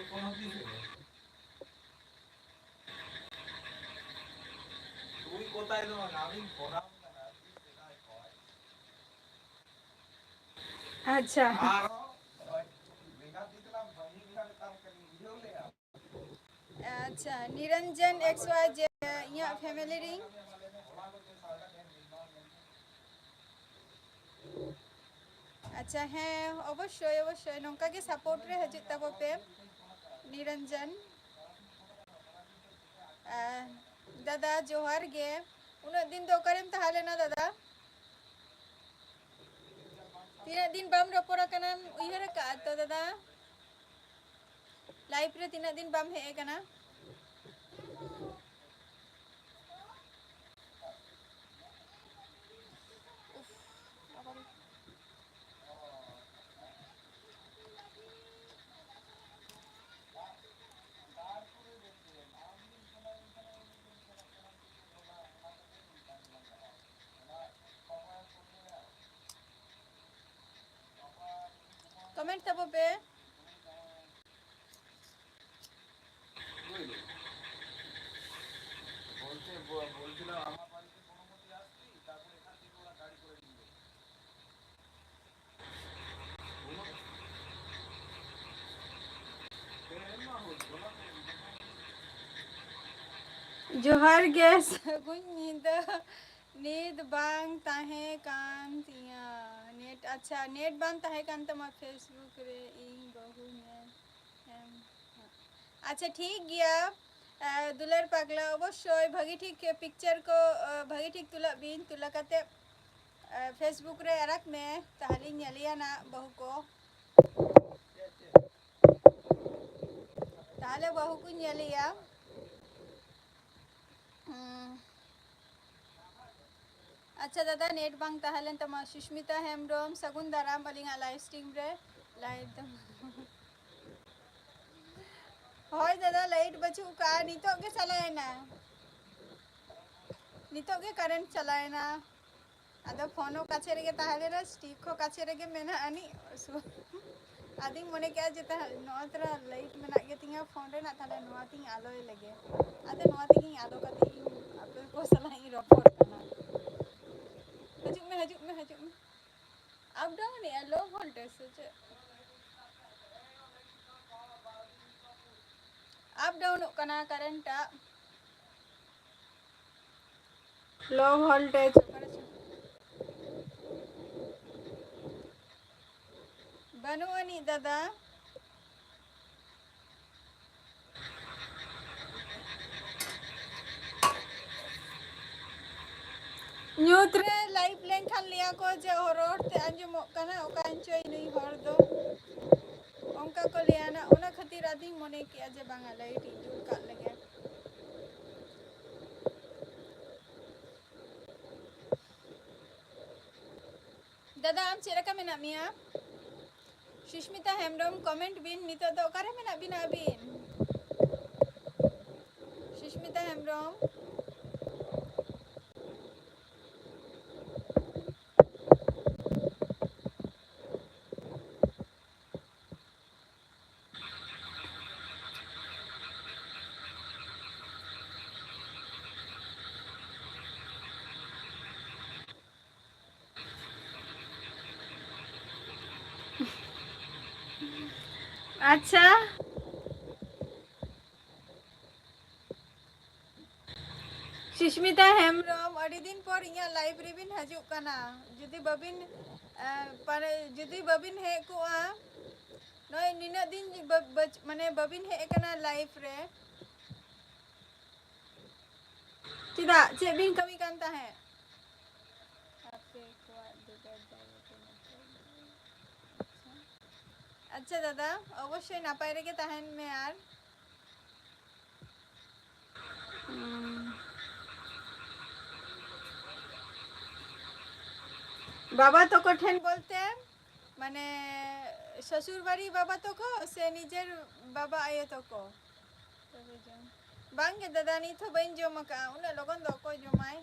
ᱠᱳᱱᱳ ᱛᱤᱥ ᱨᱮ᱾ ᱛᱩᱭ ᱠᱚᱛᱟᱭ ᱫᱚ ᱵᱟᱝ, ᱟᱢᱤᱧ ᱯᱷᱳᱱᱟᱢ ᱠᱟᱱᱟ, ᱛᱤᱥ ᱥᱮᱫᱟᱭ ᱠᱷᱚᱱ᱾ ᱟᱪᱪᱷᱟ᱾ ᱟᱨᱦᱚᱸ ᱱᱚᱜᱼᱚᱭ ᱵᱮᱸᱜᱟᱲ ᱛᱤᱛᱞᱟᱢ ᱵᱟᱹᱧ ᱵᱮᱸᱜᱟᱲ ᱛᱟᱢ ᱠᱟᱹᱱᱟᱹᱧ, ᱵᱩᱡᱷᱟᱹᱣ ᱞᱮᱜᱼᱟᱢ᱾ ᱟᱪᱪᱷᱟ, ᱱᱤᱨᱚᱧᱡᱚᱱ ᱮᱠᱥ ᱣᱟᱭ ᱡᱮ, ᱤᱧᱟᱹᱜ ᱯᱷᱮᱢᱮᱞᱤ ᱨᱤᱧ᱾ ᱟᱪᱪᱷᱟ, ᱦᱮᱸ, ᱚᱵᱚᱥᱥᱳᱭ, ᱚᱵᱚᱥᱥᱳᱭ, ᱱᱚᱝᱠᱟ ᱜᱮ ᱥᱟᱯᱳᱨᱴ ᱨᱮ ᱦᱤᱡᱩᱜ ᱛᱟᱵᱚ ᱯᱮ, ᱱᱤᱨᱚᱧᱡᱚᱱ᱾ ᱟᱨ ᱫᱟᱫᱟ, ᱡᱚᱦᱟᱨ ᱜᱮ᱾ ᱩᱱᱟᱹᱜ ᱫᱤᱱ ᱫᱚ ᱚᱠᱟᱨᱮᱢ ᱛᱟᱦᱮᱸ ᱞᱮᱱᱟ, ᱫᱟᱫᱟ? ᱛᱤᱱᱟᱹᱜ ᱫᱤᱱ ᱵᱟᱢ ᱨᱚᱯᱚᱲ ᱟᱠᱟᱱᱟᱢ, ᱩᱭᱦᱟᱹᱨ ᱟᱠᱟᱫᱼᱟ ᱛᱚ, ᱫᱟᱫᱟ? ᱞᱟᱭᱤᱯ ᱨᱮ ᱛᱤᱱᱟᱹᱜ ᱫᱤᱱ ᱵᱟᱢ ᱦᱮᱡ ᱟᱠᱟᱱᱟ? ᱩᱯᱷ, ᱟᱵᱟᱨ᱾ কমেন্ট দেবো বে। বুঝলে? বলছে, ব-, বলছিলাম আমার বাড়িতে কোনো মতে আসবি, তারপর এখান থেকে ওরা গাড়ি করে নিয়ে যাবে। বলো। এ, না হচ্ছে, ওরা তো ᱡᱚᱦᱟᱨ ᱜᱮ, ᱥᱟᱹᱜᱩᱱ ᱧᱤᱫᱟᱹ᱾ ᱱᱮᱴ ᱵᱟᱝ ᱛᱟᱦᱮᱸ ᱠᱟᱱ ᱛᱤᱧᱟ᱾ ᱱᱮᱴ, ᱟᱪᱪᱷᱟ, ᱱᱮᱴ ᱵᱟᱝ ᱛᱟᱦᱮᱸ ᱠᱟᱱ ᱛᱟᱢᱟ ᱯᱷᱮᱥᱵᱩᱠ ᱨᱮ, ᱤᱧ ᱵᱟᱹᱦᱩ ᱧᱮᱞ ᱮᱢ᱾ ᱟᱪᱪᱷᱟ, ᱴᱷᱤᱠ ᱜᱮᱭᱟ᱾ ᱮ, ᱫᱩᱞᱟᱹᱲ ᱯᱟᱜᱽᱞᱟ, ᱚᱵᱚᱥᱥᱳᱭ ᱵᱷᱟᱹᱜᱤ ᱴᱷᱤᱠ ᱯᱤᱠᱪᱟᱨ ᱠᱚ, ᱮ, ᱵᱷᱟᱹᱜᱤ ᱴᱷᱤᱠ ᱛᱩᱞᱟᱹᱜ ᱵᱤᱱ, ᱛᱩᱞᱟᱹ ᱠᱟᱛᱮ, ᱮ, ᱯᱷᱮᱥᱵᱩᱠ ᱨᱮ ᱟᱲᱟᱜ ᱢᱮ, ᱛᱟᱦᱞᱮᱧ ᱧᱮᱞᱮᱭᱟ ᱱᱟᱜ ᱵᱟᱹᱦᱩ ᱠᱚ᱾ ᱛᱟᱦᱞᱮ ᱵᱟᱹᱦᱩ ᱠᱚᱧ ᱧᱮᱞᱮᱭᱟ᱾ ᱦᱩᱸ᱾ ᱟᱪᱪᱷᱟ ᱫᱟᱫᱟ, ᱱᱮᱴ ᱵᱟᱝ ᱛᱟᱦᱮᱸ ᱞᱮᱱ ᱛᱟᱢᱟ᱾ ᱥᱩᱥᱢᱤᱛᱟ ᱦᱮᱢᱵᱨᱚᱢ, ᱥᱟᱹᱜᱩᱱ ᱫᱟᱨᱟᱢ ᱟᱹᱞᱤᱧᱟᱜ ᱞᱟᱭᱤᱵᱷ ᱥᱴᱨᱤᱢ ᱨᱮ᱾ ᱞᱟᱭᱤᱵᱷ ᱫᱚ ᱦᱳᱭ ᱫᱟᱫᱟ, ᱞᱟᱭᱤᱴ ᱵᱟᱹᱪᱩᱜ ᱠᱟᱜᱼᱟ, ᱱᱤᱛᱚᱜ ᱜᱮ ᱪᱟᱞᱟᱣᱮᱱᱟ, ᱱᱤᱛᱚᱜ ᱜᱮ ᱠᱟᱨᱮᱱᱴ ᱪᱟᱞᱟᱣᱮᱱᱟ᱾ ᱟᱫᱚ ᱯᱷᱳᱱ ᱦᱚᱸ ᱠᱟᱪᱷᱮ ᱨᱮᱜᱮ ᱛᱟᱦᱮᱸ ᱞᱮᱱᱟ, ᱥᱴᱤᱠ ᱦᱚᱸ ᱠᱟᱪᱷᱮ ᱨᱮᱜᱮ ᱢᱮᱱᱟᱜ ᱟᱹᱱᱤᱡ᱾ ᱟᱫᱚᱧ ᱢᱚᱱᱮ ᱠᱮᱜᱼᱟ ᱡᱮ ᱛᱟ-, ᱱᱚᱣᱟ ᱛᱚᱨᱟ light ᱢᱮᱱᱟᱜ ᱜᱮ ᱛᱤᱧᱟ ᱯᱷᱳᱱ ᱨᱮᱱᱟᱜ, ᱛᱟᱦᱞᱮ ᱱᱚᱣᱟ ᱛᱤᱧ ᱟᱞᱚᱭ ᱞᱮᱜᱮ᱾ ᱟᱫᱚ ᱱᱚᱣᱟ ᱛᱮᱜᱤᱧ ᱟᱞᱚ ᱠᱟᱛᱮ ᱤᱧ ᱟᱯᱮ ᱠᱚ ᱥᱟᱞᱟᱜ ᱤᱧ ᱨᱚᱯᱚᱲ ᱠᱟᱱᱟ᱾ ᱦᱤᱡᱩᱜ ᱢᱮ, ᱦᱤᱡᱩᱜ ᱢᱮ, ᱦᱤᱡᱩᱜ ᱢᱮ᱾ Up down ᱮᱜᱼᱟ, low voltage ᱥᱮ ᱪᱮᱫ? Up downᱚᱜ ᱠᱟᱱᱟ current ᱴᱟᱜ᱾ Low voltage ᱚᱠᱟᱨᱮ ᱪᱚ? ᱵᱟᱹᱱᱩᱜ ᱟᱹᱱᱤᱡ ᱫᱟᱫᱟ᱾ ᱧᱩᱛ ᱨᱮ live ᱞᱮᱱᱠᱷᱟᱱ ᱞᱟᱹᱭᱟ ᱠᱚ ᱡᱮ ᱨᱚᱲ ᱛᱮ ᱟᱸᱡᱚᱢᱚᱜ ᱠᱟᱱᱟ, ᱚᱠᱟᱭᱮᱱ ᱪᱚᱭ ᱱᱩᱭ ᱦᱚᱲ ᱫᱚ, ᱚᱱᱠᱟ ᱠᱚ ᱞᱟᱹᱭᱟ ᱱᱟ᱾ ᱚᱱᱟ ᱠᱷᱟᱹᱛᱤᱨ ᱟᱫᱚᱧ ᱢᱚᱱᱮ ᱠᱮᱜᱼᱟ ᱡᱮ ᱵᱟᱝᱟ, light ᱤᱧ ᱡᱩᱞ ᱠᱟᱜ ᱞᱮᱜᱮ᱾ ᱫᱟᱫᱟ, ᱟᱢ ᱪᱮᱫ ᱞᱮᱠᱟ ᱢᱮᱱᱟᱜ ᱢᱮᱭᱟ? ᱥᱩᱥᱢᱤᱛᱟ ᱦᱮᱢᱵᱨᱚᱢ, comment ᱵᱤᱱ, ᱱᱤᱛᱚᱜ ᱫᱚ ᱚᱠᱟᱨᱮ ᱢᱮᱱᱟᱜ ᱵᱤᱱᱟ ᱟᱹᱵᱤᱱ? ᱥᱩᱥᱢᱤᱛᱟ ᱦᱮᱢᱵᱨᱚᱢ᱾ ᱟᱪᱪᱷᱟ᱾ ᱥᱩᱥᱢᱤᱛᱟ ᱦᱮᱢᱵᱨᱚᱢ, ᱟᱹᱰᱤ ᱫᱤᱱ ᱯᱚᱨ ᱤᱧᱟᱹᱜ live ᱨᱮᱵᱤᱱ ᱦᱤᱡᱩᱜ ᱠᱟᱱᱟ᱾ ᱡᱩᱫᱤ ᱵᱟᱹᱵᱤᱱ, ᱮ, ᱯᱟᱨᱮ, ᱡᱩᱫᱤ ᱵᱟᱹᱵᱤᱱ ᱦᱮᱡ ᱠᱚᱜᱼᱟ, ᱱᱚᱜᱼᱚᱭ ᱱᱤᱱᱟᱹᱜ ᱫᱤᱱ ᱵᱟᱹ-, ᱵᱟᱹᱪ-, ᱢᱟᱱᱮ ᱵᱟᱹᱵᱤᱱ ᱦᱮᱡ ᱟᱠᱟᱱᱟ live ᱨᱮ᱾ ᱪᱮᱫᱟᱜ? ᱪᱮᱫ ᱵᱤᱱ ᱠᱟᱹᱢᱤ ᱠᱟᱱ ᱛᱟᱦᱮᱸᱫ? ᱟᱯᱮ ᱠᱚᱣᱟᱜ ᱫᱩᱞᱟᱹᱲ ᱫᱟᱭᱟ ᱛᱮ ᱱᱚᱛᱮ᱾ ᱟᱪᱪᱷᱟ᱾ ᱟᱪᱪᱷᱟ ᱫᱟᱫᱟ, ᱚᱵᱚᱥᱥᱳᱭ ᱱᱟᱯᱟᱭ ᱨᱮᱜᱮ ᱛᱟᱦᱮᱱ ᱢᱮ ᱟᱨ᱾ ᱩᱸ᱾ ᱵᱟᱵᱟ ᱛᱟᱠᱚ ᱴᱷᱮᱱ ᱵᱚᱞᱛᱮ, ᱢᱟᱱᱮ, ᱥᱚᱥᱩᱨ ᱵᱟᱲᱤ ᱵᱟᱵᱟ ᱛᱟᱠᱚ ᱥᱮ ᱱᱤᱡᱮᱨ ᱵᱟᱵᱟ ᱟᱭᱳ ᱛᱟᱠᱚ? ᱛᱚᱵᱮ ᱡᱚᱢ᱾ ᱵᱟᱝ ᱜᱮ ᱫᱟᱫᱟ, ᱱᱤᱛ ᱦᱚᱸ ᱵᱟᱹᱧ ᱡᱚᱢ ᱟᱠᱟᱫᱼᱟ᱾ ᱩᱱᱟᱹᱜ ᱞᱚᱜᱚᱱ ᱫᱚ ᱚᱠᱚᱭ ᱡᱚᱢᱟᱭ?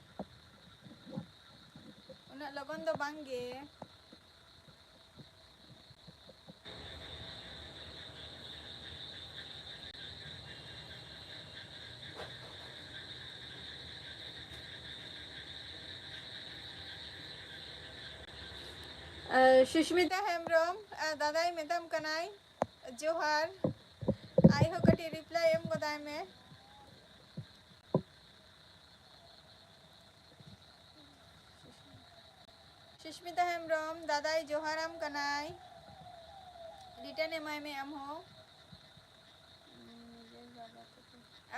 ᱩᱱᱟᱹᱜ ᱞᱚᱜᱚᱱ ᱫᱚ ᱵᱟᱝ ᱜᱮ᱾ ᱟᱨ ᱥᱩᱥᱢᱤᱛᱟ ᱦᱮᱢᱵᱨᱚᱢ, ᱟᱨ ᱫᱟᱫᱟᱭ ᱢᱮᱛᱟᱢ ᱠᱟᱱᱟᱭ ᱡᱚᱦᱟᱨ᱾ ᱟᱡ ᱦᱚᱸ ᱠᱟᱹᱴᱤᱡ reply ᱮᱢ ᱜᱚᱫᱟᱭ ᱢᱮ᱾ ᱥᱩᱥᱢᱤᱛᱟ ᱦᱮᱢᱵᱨᱚᱢ, ᱫᱟᱫᱟᱭ ᱡᱚᱦᱟᱨᱟᱢ ᱠᱟᱱᱟᱭ, return ᱮᱢᱟᱭ ᱢᱮ ᱟᱢ ᱦᱚᱸ᱾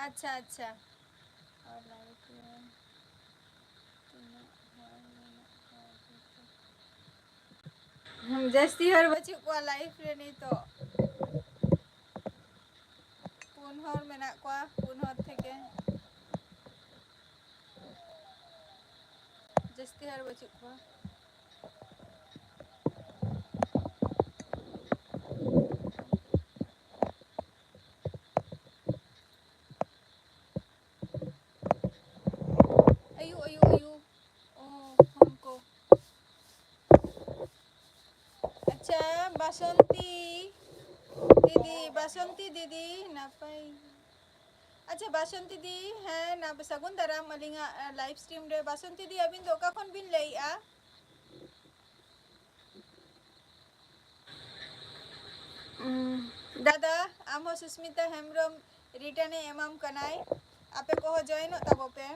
ᱟᱪᱪᱷᱟ, ᱟᱪᱪᱷᱟ᱾ ᱟᱨ live ᱨᱮ ᱛᱤᱱᱟᱹᱜ ᱦᱚᱲ ᱢᱮᱱᱟᱜ ᱠᱚᱣᱟ? ᱦᱩᱸ, ᱡᱟᱹᱥᱛᱤ ᱦᱚᱲ ᱵᱟᱹᱪᱩᱜ ᱠᱚᱣᱟ live ᱨᱮ ᱱᱤᱛᱚᱜ᱾ ᱯᱩᱱ ᱦᱚᱲ ᱢᱮᱱᱟᱜ ᱠᱚᱣᱟ, ᱯᱩᱱ ᱦᱚᱲ ᱛᱷᱮᱠᱮ᱾ ᱡᱟᱹᱥᱛᱤ ᱦᱚᱲ ᱵᱟᱹᱪᱩᱜ ᱠᱚᱣᱟ᱾ ᱟᱭᱩ, ᱟᱭᱩ, ᱟᱭᱩ᱾ ᱚ, ᱯᱷᱳᱱ ᱠᱚ᱾ ᱟᱪᱪᱷᱟ, ᱵᱟᱥᱚᱱᱛᱤ ᱫᱤᱫᱤ, ᱵᱟᱥᱚᱱᱛᱤ ᱫᱤᱫᱤ, ᱱᱟᱯᱟᱭ? ᱟᱪᱪᱷᱟ, ᱵᱟᱥᱚᱱᱛᱤ ᱫᱤ, ᱦᱮᱸ, ᱱᱟᱯ-, ᱥᱟᱹᱜᱩᱱ ᱫᱟᱨᱟᱢ ᱟᱹᱞᱤᱧᱟᱜ, ᱟ, live stream ᱨᱮ᱾ ᱵᱟᱥᱚᱱᱛᱤ ᱫᱤ, ᱟᱹᱵᱤᱱ ᱫᱚ ᱚᱠᱟ ᱠᱷᱚᱱ ᱵᱤᱱ ᱞᱟᱹᱭᱮᱜᱼᱟ? ᱩᱸ, ᱫᱟᱫᱟ, ᱟᱢ ᱦᱚᱸ ᱥᱩᱥᱢᱤᱛᱟ ᱦᱮᱢᱵᱨᱚᱢ return ᱮ ᱮᱢᱟᱢ ᱠᱟᱱᱟᱭ᱾ ᱟᱯᱮ ᱠᱚᱦᱚᱸ join ᱚᱜ ᱛᱟᱵᱚ ᱯᱮ᱾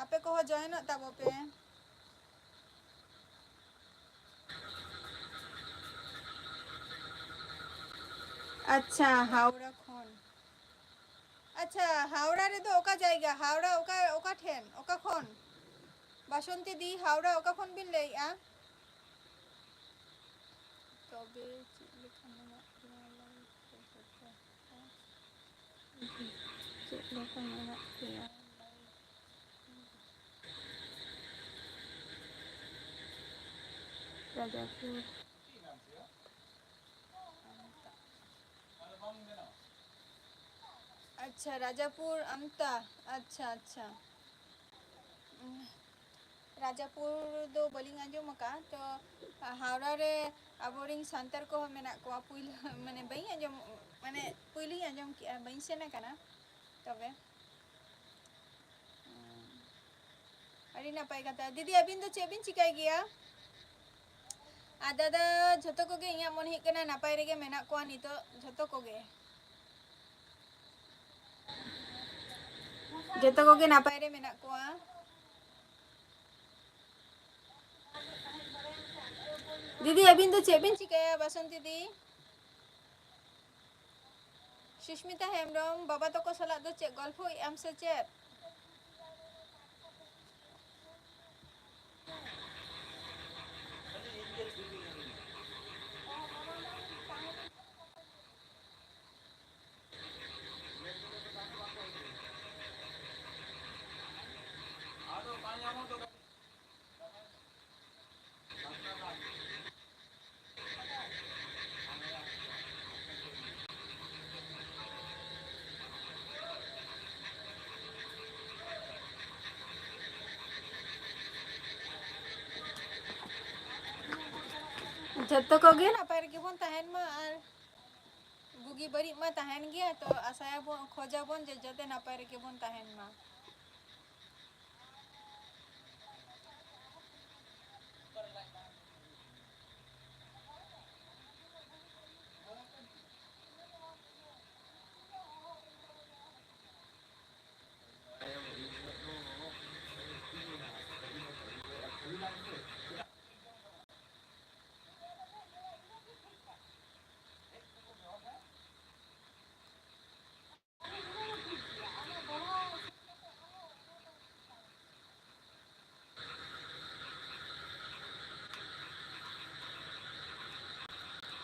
ᱟᱯᱮ ᱠᱚᱦᱚᱸ join ᱚᱜ ᱛᱟᱵᱚ ᱯᱮ᱾ ᱟᱪᱪᱷᱟ, ᱦᱟᱣᱲᱟ ᱠᱷᱚᱱ᱾ ᱟᱪᱪᱷᱟ, ᱦᱟᱣᱲᱟ ᱨᱮᱫᱚ ᱚᱠᱟ ᱡᱟᱭᱜᱟ? ᱦᱟᱣᱲᱟ ᱚᱠᱟ, ᱚᱠᱟ ᱴᱷᱮᱱ? ᱚᱠᱟ ᱠᱷᱚᱱ? ᱵᱟᱥᱚᱱᱛᱤ ᱫᱤ, ᱦᱟᱣᱲᱟ ᱚᱠᱟ ᱠᱷᱚᱱ ᱵᱤᱱ ᱞᱟᱹᱭᱮᱜᱼᱟ? ᱛᱚᱵᱮ ᱪᱮᱫ ᱞᱮᱠᱟ ᱢᱮᱱᱟᱜ ᱯᱮᱭᱟ? ᱪᱮᱫ ᱞᱮᱠᱟ ᱢᱮᱱᱟᱜ ᱯᱮᱭᱟ? ᱨᱟᱡᱟᱯᱩᱨ᱾ ᱟᱪᱪᱷᱟ, ᱨᱟᱡᱟᱯᱩᱨ ᱟᱢᱛᱟ᱾ ᱟᱪᱪᱷᱟ, ᱟᱪᱪᱷᱟ᱾ ᱩᱸ, ᱨᱟᱡᱟᱯᱩᱨ ᱫᱚ ᱵᱟᱹᱞᱤᱧ ᱟᱸᱡᱚᱢ ᱟᱠᱟᱫᱼᱟ᱾ ᱛᱚ, ᱦᱟᱣᱲᱟ ᱨᱮ ᱟᱵᱚᱨᱮᱱ ᱥᱟᱱᱛᱟᱲ ᱠᱚᱦᱚᱸ ᱢᱮᱱᱟᱜ ᱠᱚᱣᱟ᱾ ᱯᱩᱭᱞᱩ, ᱢᱟᱱᱮ, ᱵᱟᱹᱧ ᱟᱸᱡᱚᱢ, ᱢᱟᱱᱮ, ᱯᱩᱭᱞᱩᱧ ᱟᱸᱡᱚᱢ ᱠᱮᱜᱼᱟ, ᱵᱟᱹᱧ ᱥᱮᱱ ᱟᱠᱟᱱᱟ᱾ ᱛᱚᱵᱮ, ᱩᱸ, ᱟᱹᱰᱤ ᱱᱟᱯᱟᱭ ᱠᱟᱛᱷᱟ᱾ ᱫᱤᱫᱤ, ᱟᱹᱵᱤᱱ ᱫᱚ ᱪᱮᱫ ᱵᱤᱱ ᱪᱤᱠᱟᱹᱭ ᱜᱮᱭᱟ? ᱟᱨ ᱫᱟᱫᱟ, ᱡᱷᱚᱛᱚ ᱠᱚᱜᱮ ᱤᱧᱟᱹᱜ ᱢᱚᱱᱮ ᱦᱩᱭᱩᱜ ᱠᱟᱱᱟ ᱱᱟᱯᱟᱭ ᱨᱮᱜᱮ ᱢᱮᱱᱟᱜ ᱠᱚᱣᱟ ᱱᱤᱛᱚᱜ, ᱡᱷᱚᱛᱚ ᱠᱚᱜᱮ᱾ ᱡᱷᱚᱛᱚ ᱠᱚᱜᱮ ᱱᱟᱯᱟᱭ ᱨᱮ ᱢᱮᱱᱟᱜ ᱠᱚᱣᱟ᱾ ᱫᱤᱫᱤ, ᱟᱹᱵᱤᱱ ᱫᱚ ᱪᱮᱫ ᱵᱤᱱ ᱪᱤᱠᱟᱹᱭᱟ, ᱵᱟᱥᱚᱱᱛᱤ ᱫᱤ? ᱥᱩᱥᱢᱤᱛᱟ ᱦᱮᱢᱵᱨᱚᱢ, ᱵᱟᱵᱟ ᱛᱟᱠᱚ ᱥᱟᱞᱟᱜ ᱫᱚ ᱪᱮᱫ ᱜᱚᱞᱯᱷᱚᱭᱮᱫ ᱟᱢ ᱥᱮ ᱪᱮᱫ? ᱡᱚᱛᱚ ᱠᱚᱜᱮ ᱱᱟᱯᱟᱭ ᱨᱮᱜᱮ ᱵᱚᱱ ᱛᱟᱦᱮᱱ ᱢᱟ ᱟᱨ ᱵᱩᱜᱤ ᱵᱟᱹᱲᱤᱡ ᱢᱟ ᱛᱟᱦᱮᱱ ᱜᱮᱭᱟ, ᱛᱚ ᱟᱥᱟᱭᱟᱵᱚᱱ, ᱠᱷᱚᱡᱟᱵᱚᱱ ᱡᱮ ᱡᱟᱛᱮ ᱱᱟᱯᱟᱭ ᱨᱮᱜᱮ ᱵᱚᱱ ᱛᱟᱦᱮᱱ ᱢᱟ᱾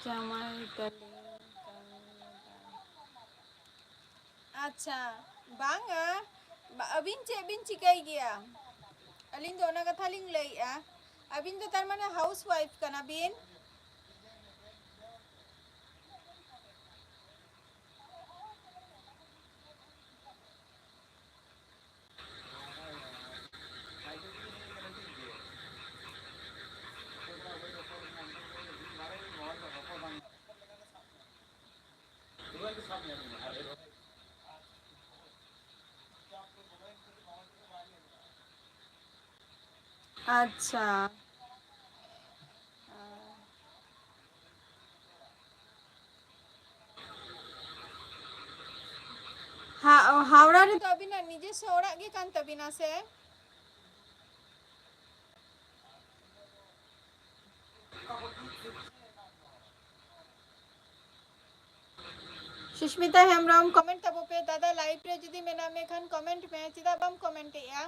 ᱡᱟᱶᱟᱭ ᱛᱟᱹᱞᱤᱧ ᱠᱟᱹᱢᱤᱭᱮᱫᱟ᱾ ᱟᱪᱪᱷᱟ, ᱵᱟᱝᱟ, ᱵᱟ-, ᱟᱹᱵᱤᱱ ᱪᱮᱫ ᱵᱤᱱ ᱪᱤᱠᱟᱹᱭ ᱜᱮᱭᱟ? ᱟᱹᱞᱤᱧ ᱫᱚ ᱚᱱᱟ ᱠᱟᱛᱷᱟ ᱞᱤᱧ ᱞᱟᱹᱭᱮᱜᱼᱟ, ᱟᱹᱵᱤᱱ ᱫᱚ ᱛᱟᱨ ᱢᱟᱱᱮ house wife ᱠᱟᱱᱟ ᱵᱤᱱ? ᱟᱪᱪᱷᱟ᱾ ᱦᱟ-, ᱦᱟᱣᱲᱟ ᱨᱮᱫᱚ ᱟᱹᱵᱤᱱᱟᱜ ᱱᱤᱡᱮᱥᱥᱚ ᱚᱲᱟᱜ ᱜᱮ ᱠᱟᱱ ᱛᱟᱹᱵᱤᱱᱟ ᱥᱮ? ᱥᱩᱥᱢᱤᱛᱟ ᱦᱮᱢᱵᱨᱚᱢ, comment ᱛᱟᱵᱚ ᱯᱮ ᱫᱟᱫᱟ, live ᱨᱮ ᱡᱩᱫᱤ ᱢᱮᱱᱟᱜ ᱢᱮ ᱠᱷᱟᱱ comment ᱢᱮ, ᱪᱮᱫᱟᱜ ᱵᱟᱢ comment ᱮᱜᱼᱟ?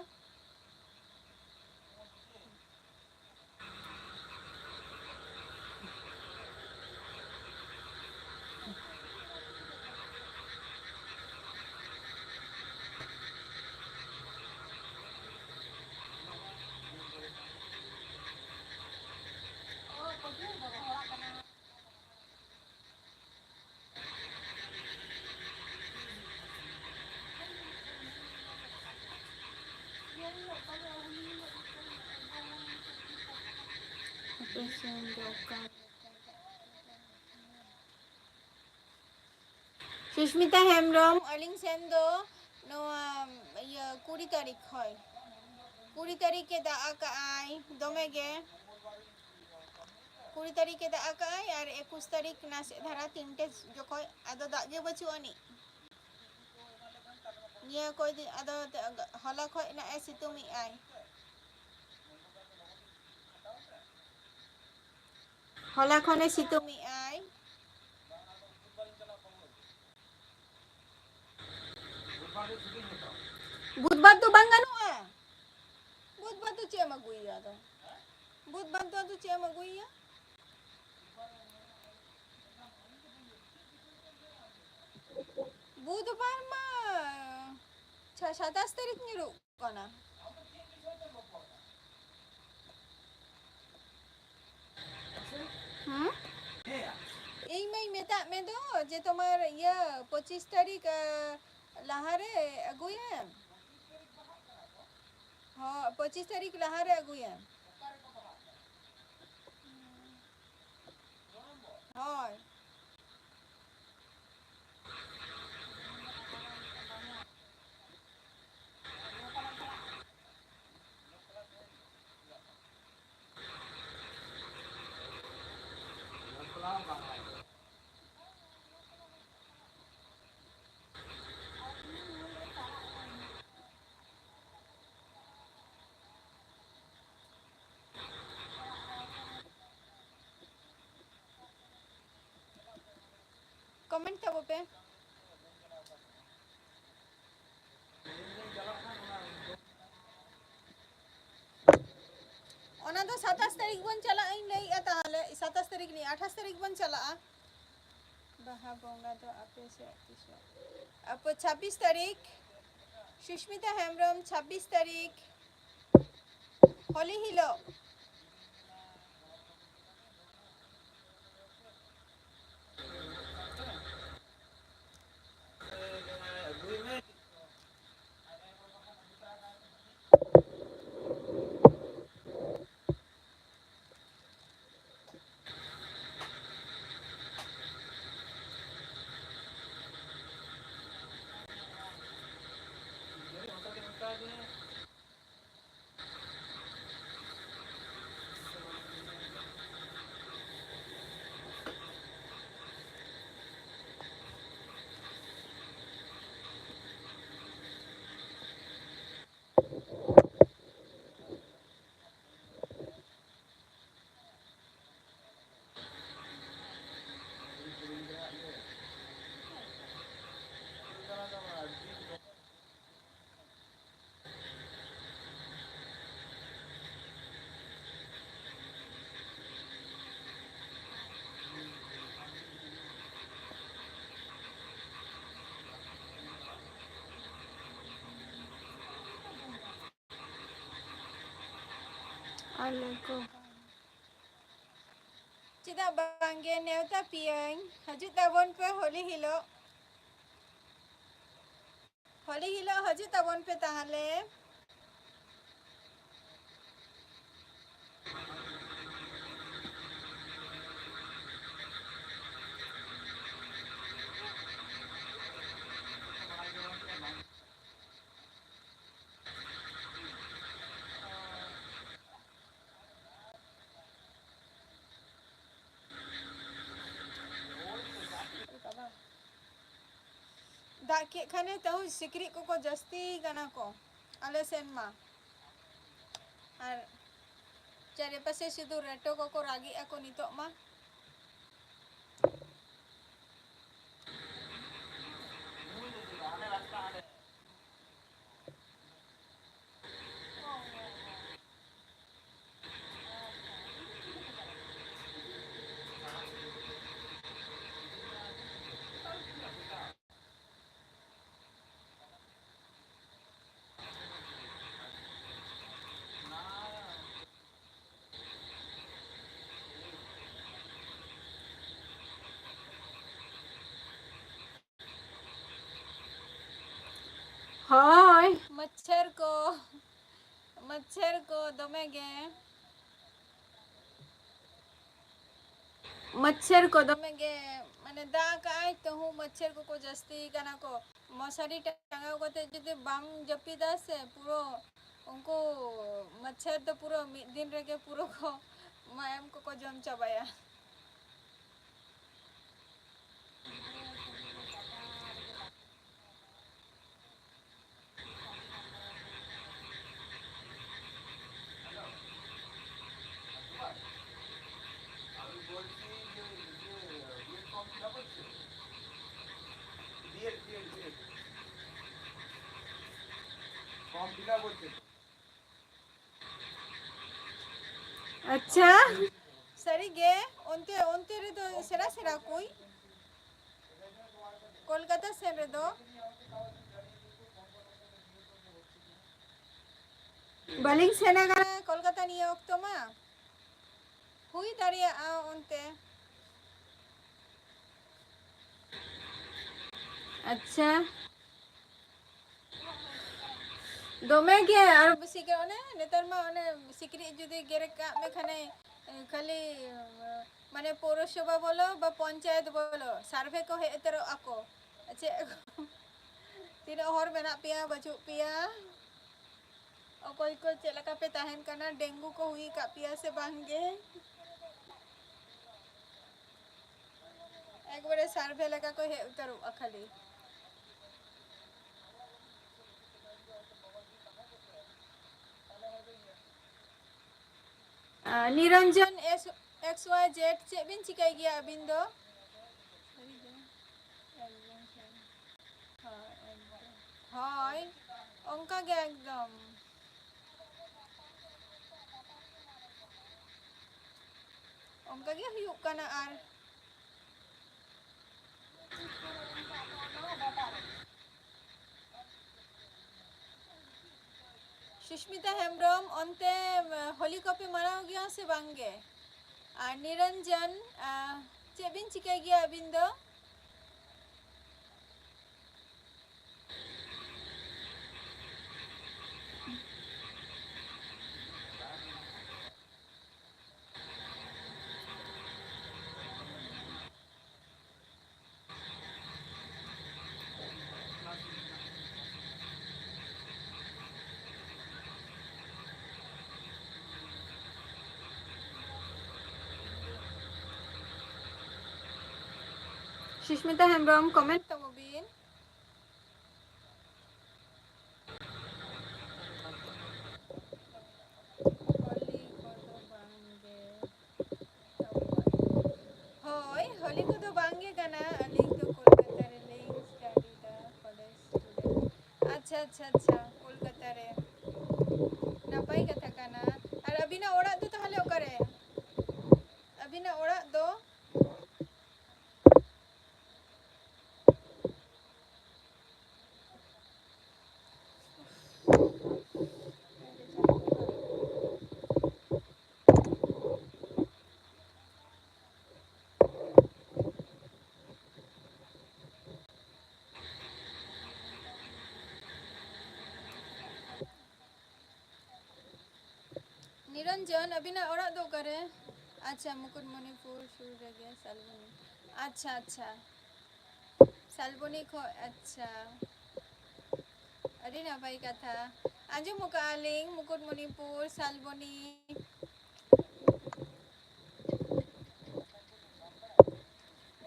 ᱥᱩᱥᱢᱤᱛᱟ ᱦᱮᱢᱵᱨᱚᱢ, ᱟᱹᱞᱤᱧ ᱥᱮᱱ ᱫᱚ ᱱᱚᱣᱟ, ᱤᱭᱟᱹ, ᱠᱩᱲᱤ ᱛᱟᱹᱨᱤᱠᱷ, ᱦᱳᱭ, ᱠᱩᱲᱤ ᱛᱟᱹᱨᱤᱠᱷ ᱮ ᱫᱟᱜ ᱟᱠᱟᱜᱼᱟᱭ ᱫᱚᱢᱮ ᱜᱮ᱾ ᱠᱩᱲᱤ ᱛᱟᱹᱨᱤᱠᱷ ᱮ ᱫᱟᱜ ᱟᱠᱟᱜᱼᱟᱭ ᱟᱨ ᱮᱠᱩᱥ ᱛᱟᱹᱨᱤᱠᱷ ᱱᱟᱥᱮ ᱫᱷᱟᱨᱟ ᱛᱤᱱᱴᱮ ᱡᱚᱠᱷᱚᱡ ᱟᱫᱚ ᱫᱟᱜ ᱜᱮ ᱵᱟᱹᱪᱩᱜ ᱟᱹᱱᱤᱡ᱾ ᱱᱤᱭᱟᱹ ᱠᱚᱭ ᱫᱤᱱ ᱟᱫᱚ ᱦᱚᱞᱟ ᱠᱷᱚᱡ ᱱᱟᱜ ᱮ ᱥᱤᱛᱩᱝ ᱮᱜᱼᱟᱭ᱾ ᱦᱚᱞᱟ ᱠᱷᱚᱱᱮ ᱥᱤᱛᱩᱝ ᱮᱜᱼᱟᱭ᱾ ᱵᱩᱫᱷᱵᱟᱨ ᱫᱚ ᱵᱟᱝ ᱜᱟᱱᱚᱜᱼᱟ᱾ ᱵᱩᱫᱷᱵᱟᱨ ᱫᱚ ᱪᱮᱫ ᱮᱢ ᱟᱹᱜᱩᱭᱮᱭᱟ ᱟᱫᱚ? ᱵᱩᱫᱷᱵᱟᱨ ᱫᱚ ᱟᱫᱚ ᱪᱮᱫ ᱮᱢ ᱟᱹᱜᱩᱭᱮᱭᱟ? ᱵᱩᱫᱷᱵᱟᱨ ᱢᱟ ᱥᱟ-, ᱥᱟᱛᱟᱥ ᱛᱟᱹᱨᱤᱠᱷ ᱧᱩᱨᱩᱜ ᱠᱟᱱᱟ᱾ ᱦᱩᱸ? ᱤᱧ ᱢᱟᱧ ᱢᱮᱛᱟᱜ ᱢᱮ ᱫᱚ ᱡᱮ ᱛᱳᱢᱟᱨ ᱤᱭᱟᱹ ᱯᱚᱸᱪᱤᱥ ᱛᱟᱹᱨᱤᱠᱷ, ᱟ, ᱞᱟᱦᱟᱨᱮ ᱟᱹᱜᱩᱭᱮᱢ᱾ ᱦᱚᱸ, ᱯᱚᱸᱪᱤᱥ ᱛᱟᱹᱨᱤᱠᱷ ᱞᱟᱦᱟᱨᱮ ᱟᱹᱜᱩᱭᱮᱢ᱾ ᱦᱳᱭ᱾ Comment ᱛᱟᱵᱚ ᱯᱮ᱾ ᱚᱱᱟ ᱫᱚ ᱥᱟᱛᱟᱥ ᱛᱟᱹᱨᱤᱠᱷ ᱵᱚᱱ ᱪᱟᱞᱟᱜᱼᱟ, ᱤᱧ ᱞᱟᱹᱭᱮᱫᱼᱟ ᱛᱟᱦᱚᱞᱮ, ᱥᱟᱛᱟᱥ ᱛᱟᱹᱨᱤᱠᱷ ᱱᱤᱭᱟᱹ, ᱟᱴᱷᱟᱥ ᱛᱟᱹᱨᱤᱠᱷ ᱵᱚᱱ ᱪᱟᱞᱟᱜᱼᱟ᱾ ᱵᱟᱦᱟ ᱵᱚᱸᱜᱟ ᱫᱚ ᱟᱯᱮ ᱥᱮᱫ ᱛᱤᱥᱚᱜ? ᱟᱯᱮ ᱪᱷᱟᱵᱵᱤᱥ ᱛᱟᱹᱨᱤᱠᱷ, ᱥᱩᱥᱢᱤᱛᱟ ᱦᱮᱢᱵᱨᱚᱢ, ᱪᱷᱟᱵᱵᱤᱥ ᱛᱟᱹᱨᱤᱠᱷ, ᱦᱳᱞᱤ ᱦᱤᱞᱳᱜ᱾ ᱟᱞᱮ ᱠᱚ᱾ ᱪᱮᱫᱟᱜ ᱵᱟᱝᱜᱮ, ᱱᱮᱣᱛᱟ ᱯᱮᱭᱟᱹᱧ, ᱦᱤᱡᱩᱜ ᱛᱟᱵᱚᱱ ᱯᱮ ᱦᱳᱞᱤ ᱦᱤᱞᱳᱜ᱾ ᱦᱳᱞᱤ ᱦᱤᱞᱳᱜ ᱦᱤᱡᱩᱜ ᱛᱟᱵᱚᱱ ᱯᱮ ᱛᱟᱦᱚᱞᱮ᱾ ᱫᱟᱜ ᱠᱮᱫ ᱠᱷᱟᱱᱮ ᱛᱟᱹᱦᱩ ᱥᱤᱠᱲᱤᱡ ᱠᱚᱠᱚ ᱡᱟᱹᱥᱛᱤ ᱠᱟᱱᱟ ᱠᱚ ᱟᱞᱮ ᱥᱮᱱ ᱢᱟ᱾ ᱟᱨ ᱪᱟᱨᱮᱯᱟᱥᱮ ᱥᱩᱫᱷᱩ ᱨᱮᱴᱚ ᱠᱚᱠᱚ ᱨᱟᱜᱮᱜᱼᱟ ᱠᱚ ᱱᱤᱛᱚᱜ ᱢᱟ᱾ ᱦᱳᱭ, ᱢᱟᱪᱷᱟᱨ ᱠᱚ, ᱢᱟᱪᱷᱟᱨ ᱠᱚ ᱫᱚᱢᱮ ᱜᱮ᱾ ᱢᱟᱪᱷᱟᱨ ᱠᱚ ᱫᱚᱢᱮ ᱜᱮ, ᱢᱟᱱᱮ, ᱫᱟᱜ ᱠᱟᱜᱼᱟᱭ ᱛᱟᱹᱦᱩ ᱢᱟᱪᱷᱟᱨ ᱠᱚᱠᱚ ᱡᱟᱹᱥᱛᱤ ᱠᱟᱱᱟ ᱠᱚ᱾ ᱢᱚᱥᱟᱨᱤ ᱴᱟᱸᱜᱟᱣ ᱠᱟᱛᱮ ᱡᱩᱫᱤ ᱵᱟᱢ ᱡᱟᱹᱯᱤᱫᱟ ᱥᱮ, ᱯᱩᱨᱟᱹ ᱩᱱᱠᱩ ᱢᱟᱪᱷᱟᱨ ᱫᱚ ᱯᱩᱨᱟᱹ ᱢᱤᱫ ᱫᱤᱱ ᱨᱮᱜᱮ ᱯᱩᱨᱟᱹ ᱠᱚ ᱢᱟᱭᱟᱢ ᱠᱚᱠᱚ ᱡᱚᱢ ᱪᱟᱵᱟᱭᱟ᱾ ᱟᱪᱪᱷᱟ, ᱥᱟᱹᱨᱤᱜᱮ ᱚᱱᱛᱮ, ᱚᱱᱛᱮ ᱨᱮᱫᱚ ᱥᱮᱬᱟ ᱥᱮᱬᱟ ᱠᱩᱧ ᱠᱳᱞᱠᱟᱛᱟ ᱥᱮᱱ ᱨᱮᱫᱚ ᱵᱟᱹᱞᱤᱧ ᱥᱮᱱ ᱟᱠᱟᱱᱟ ᱠᱳᱞᱠᱟᱛᱟ ᱱᱤᱭᱟᱹ ᱚᱠᱛᱚ ᱢᱟ᱾ ᱦᱩᱭ ᱫᱟᱲᱮᱭᱟᱜᱼᱟ ᱚᱱᱛᱮ᱾ ᱟᱪᱪᱷᱟ, ᱫᱚᱢᱮ ᱜᱮ ᱟᱨ ᱵᱮᱥᱤ ᱜᱮ ᱚᱱᱮ ᱱᱮᱛᱟᱨ ᱢᱟ ᱚᱱᱮ ᱥᱤᱠᱲᱤᱡ ᱡᱩᱫᱤ ᱜᱮᱨ ᱠᱟᱜ ᱢᱮ ᱠᱷᱟᱱᱮ, ᱠᱷᱟᱹᱞᱤ, ᱢᱟᱱᱮ, ᱯᱳᱣᱨᱚᱥᱚᱵᱷᱟ ᱵᱚᱞᱚ ᱵᱟ ᱯᱚᱧᱪᱟᱭᱮᱛ ᱵᱚᱞᱚ, ᱥᱟᱨᱵᱷᱮ ᱠᱚ ᱦᱮᱡ ᱩᱛᱟᱹᱨᱚᱜ ᱟᱠᱚ᱾ ᱪᱮᱫ ᱛᱤᱱᱟᱹᱜ ᱦᱚᱲ ᱢᱮᱱᱟᱜ ᱯᱮᱭᱟ, ᱵᱟᱹᱪᱩᱜ ᱯᱮᱭᱟ, ᱚᱠᱚᱭ ᱠᱚ ᱪᱮᱫ ᱞᱮᱠᱟ ᱯᱮ ᱛᱟᱦᱮᱱ ᱠᱟᱱᱟ, ᱰᱮᱝᱜᱩ ᱠᱚ ᱦᱩᱭ ᱟᱠᱟᱫ ᱯᱮᱭᱟ ᱥᱮ ᱵᱟᱝ ᱜᱮ? ᱮᱠᱵᱟᱨᱮ ᱥᱟᱨᱵᱷᱮ ᱞᱮᱠᱟ ᱠᱚ ᱦᱮᱡ ᱩᱛᱟᱹᱨᱚᱜᱼᱟ ᱠᱷᱟᱹᱞᱤ᱾ Niranjan S, X Y Z, ᱪᱮᱫ ᱵᱤᱱ ᱪᱤᱠᱟᱹᱭ ᱜᱮᱭᱟ ᱟᱹᱵᱤᱱ ᱫᱚ? ᱦᱳᱭ, ᱚᱱᱠᱟ ᱜᱮ ᱮᱠᱫᱚᱢ᱾ ᱚᱱᱠᱟ ᱜᱮ ᱦᱩᱭᱩᱜ ᱠᱟᱱᱟ᱾ ᱟᱨ ᱥᱩᱥᱢᱤᱛᱟ ᱦᱮᱢᱵᱨᱚᱢ, ᱚᱱᱛᱮ, ᱮ, ᱦᱳᱞᱤ ᱠᱚᱯᱮ ᱢᱟᱱᱟᱣ ᱜᱮᱭᱟ ᱥᱮ ᱵᱟᱝ ᱜᱮ? ᱟᱨ ᱱᱤᱨᱚᱧᱡᱚᱱ, ᱟ, ᱪᱮᱫ ᱵᱤᱱ ᱪᱤᱠᱟᱹᱭ ᱜᱮᱭᱟ ᱟᱹᱵᱤᱱ ᱫᱚ? ᱥᱩᱥᱢᱤᱛᱟ ᱦᱮᱢᱵᱨᱚᱢ, comment ᱛᱟᱵᱚ ᱵᱤᱱ᱾ ᱦᱳᱞᱤ ᱠᱚᱫᱚ ᱵᱟᱝ ᱜᱮ᱾ ᱦᱳᱭ, ᱦᱳᱞᱤ ᱠᱚᱫᱚ ᱵᱟᱝ ᱜᱮ ᱠᱟᱱᱟ᱾ ᱟᱹᱞᱤᱧ ᱫᱚ ᱠᱳᱞᱠᱟᱛᱟ ᱨᱮᱞᱤᱧ study ᱫᱟ, college student᱾ ᱟᱪᱪᱷᱟ, ᱟᱪᱪᱷᱟ, ᱟᱪᱪᱷᱟ, ᱠᱳᱞᱠᱟᱛᱟ ᱨᱮ᱾ ᱱᱟᱯᱟᱭ ᱠᱟᱛᱷᱟ ᱠᱟᱱᱟ᱾ ᱟᱨ ᱟᱹᱵᱤᱱᱟᱜ ᱚᱲᱟᱜ ᱫᱚ ᱛᱟᱦᱚᱞᱮ ᱚᱠᱟᱨᱮ? ᱟᱹᱵᱤᱱᱟᱜ ᱚᱲᱟᱜ ᱫᱚ? ᱱᱤᱨᱚᱧᱡᱚᱱ, ᱟᱹᱵᱤᱱᱟᱜ ᱚᱲᱟᱜ ᱫᱚ ᱚᱠᱟᱨᱮ? ᱟᱪᱪᱷᱟ, ᱢᱩᱠᱩᱴᱢᱚᱱᱤᱯᱩᱨ ᱥᱩᱨ ᱨᱮᱜᱮ, ᱥᱟᱞᱵᱚᱱᱤ᱾ ᱟᱪᱪᱷᱟ, ᱟᱪᱪᱷᱟ, ᱥᱟᱞᱵᱚᱱᱤ ᱠᱷᱚᱱ, ᱟᱪᱪᱷᱟ, ᱟᱹᱰᱤ ᱱᱟᱯᱟᱭ ᱠᱟᱛᱷᱟ᱾ ᱟᱸᱡᱚᱢ ᱟᱠᱟᱫᱼᱟ ᱞᱤᱧ ᱢᱩᱠᱩᱴᱢᱚᱱᱤᱯᱩᱨ, ᱥᱟᱞᱵᱚᱱᱤ᱾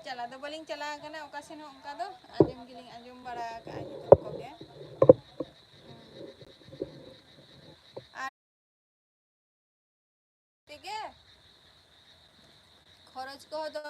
ᱪᱟᱞᱟᱣ ᱫᱚ ᱵᱟᱹᱞᱤᱧ ᱪᱟᱞᱟᱣ ᱟᱠᱟᱱᱟ ᱚᱠᱟ ᱥᱮᱱ ᱦᱚᱸ, ᱚᱱᱠᱟ ᱫᱚ ᱟᱸᱡᱚᱢ ᱜᱮᱞᱤᱧ ᱟᱸᱡᱚᱢ ᱵᱟᱲᱟ ᱟᱠᱟᱫᱼᱟ ᱧᱩᱛᱩᱢ ᱠᱚᱜᱮ᱾ ᱦᱩᱸ᱾ ᱟᱨ ᱛᱮ ᱠᱷᱚᱨᱚᱪ ᱠᱚᱦᱚᱸ ᱫᱚ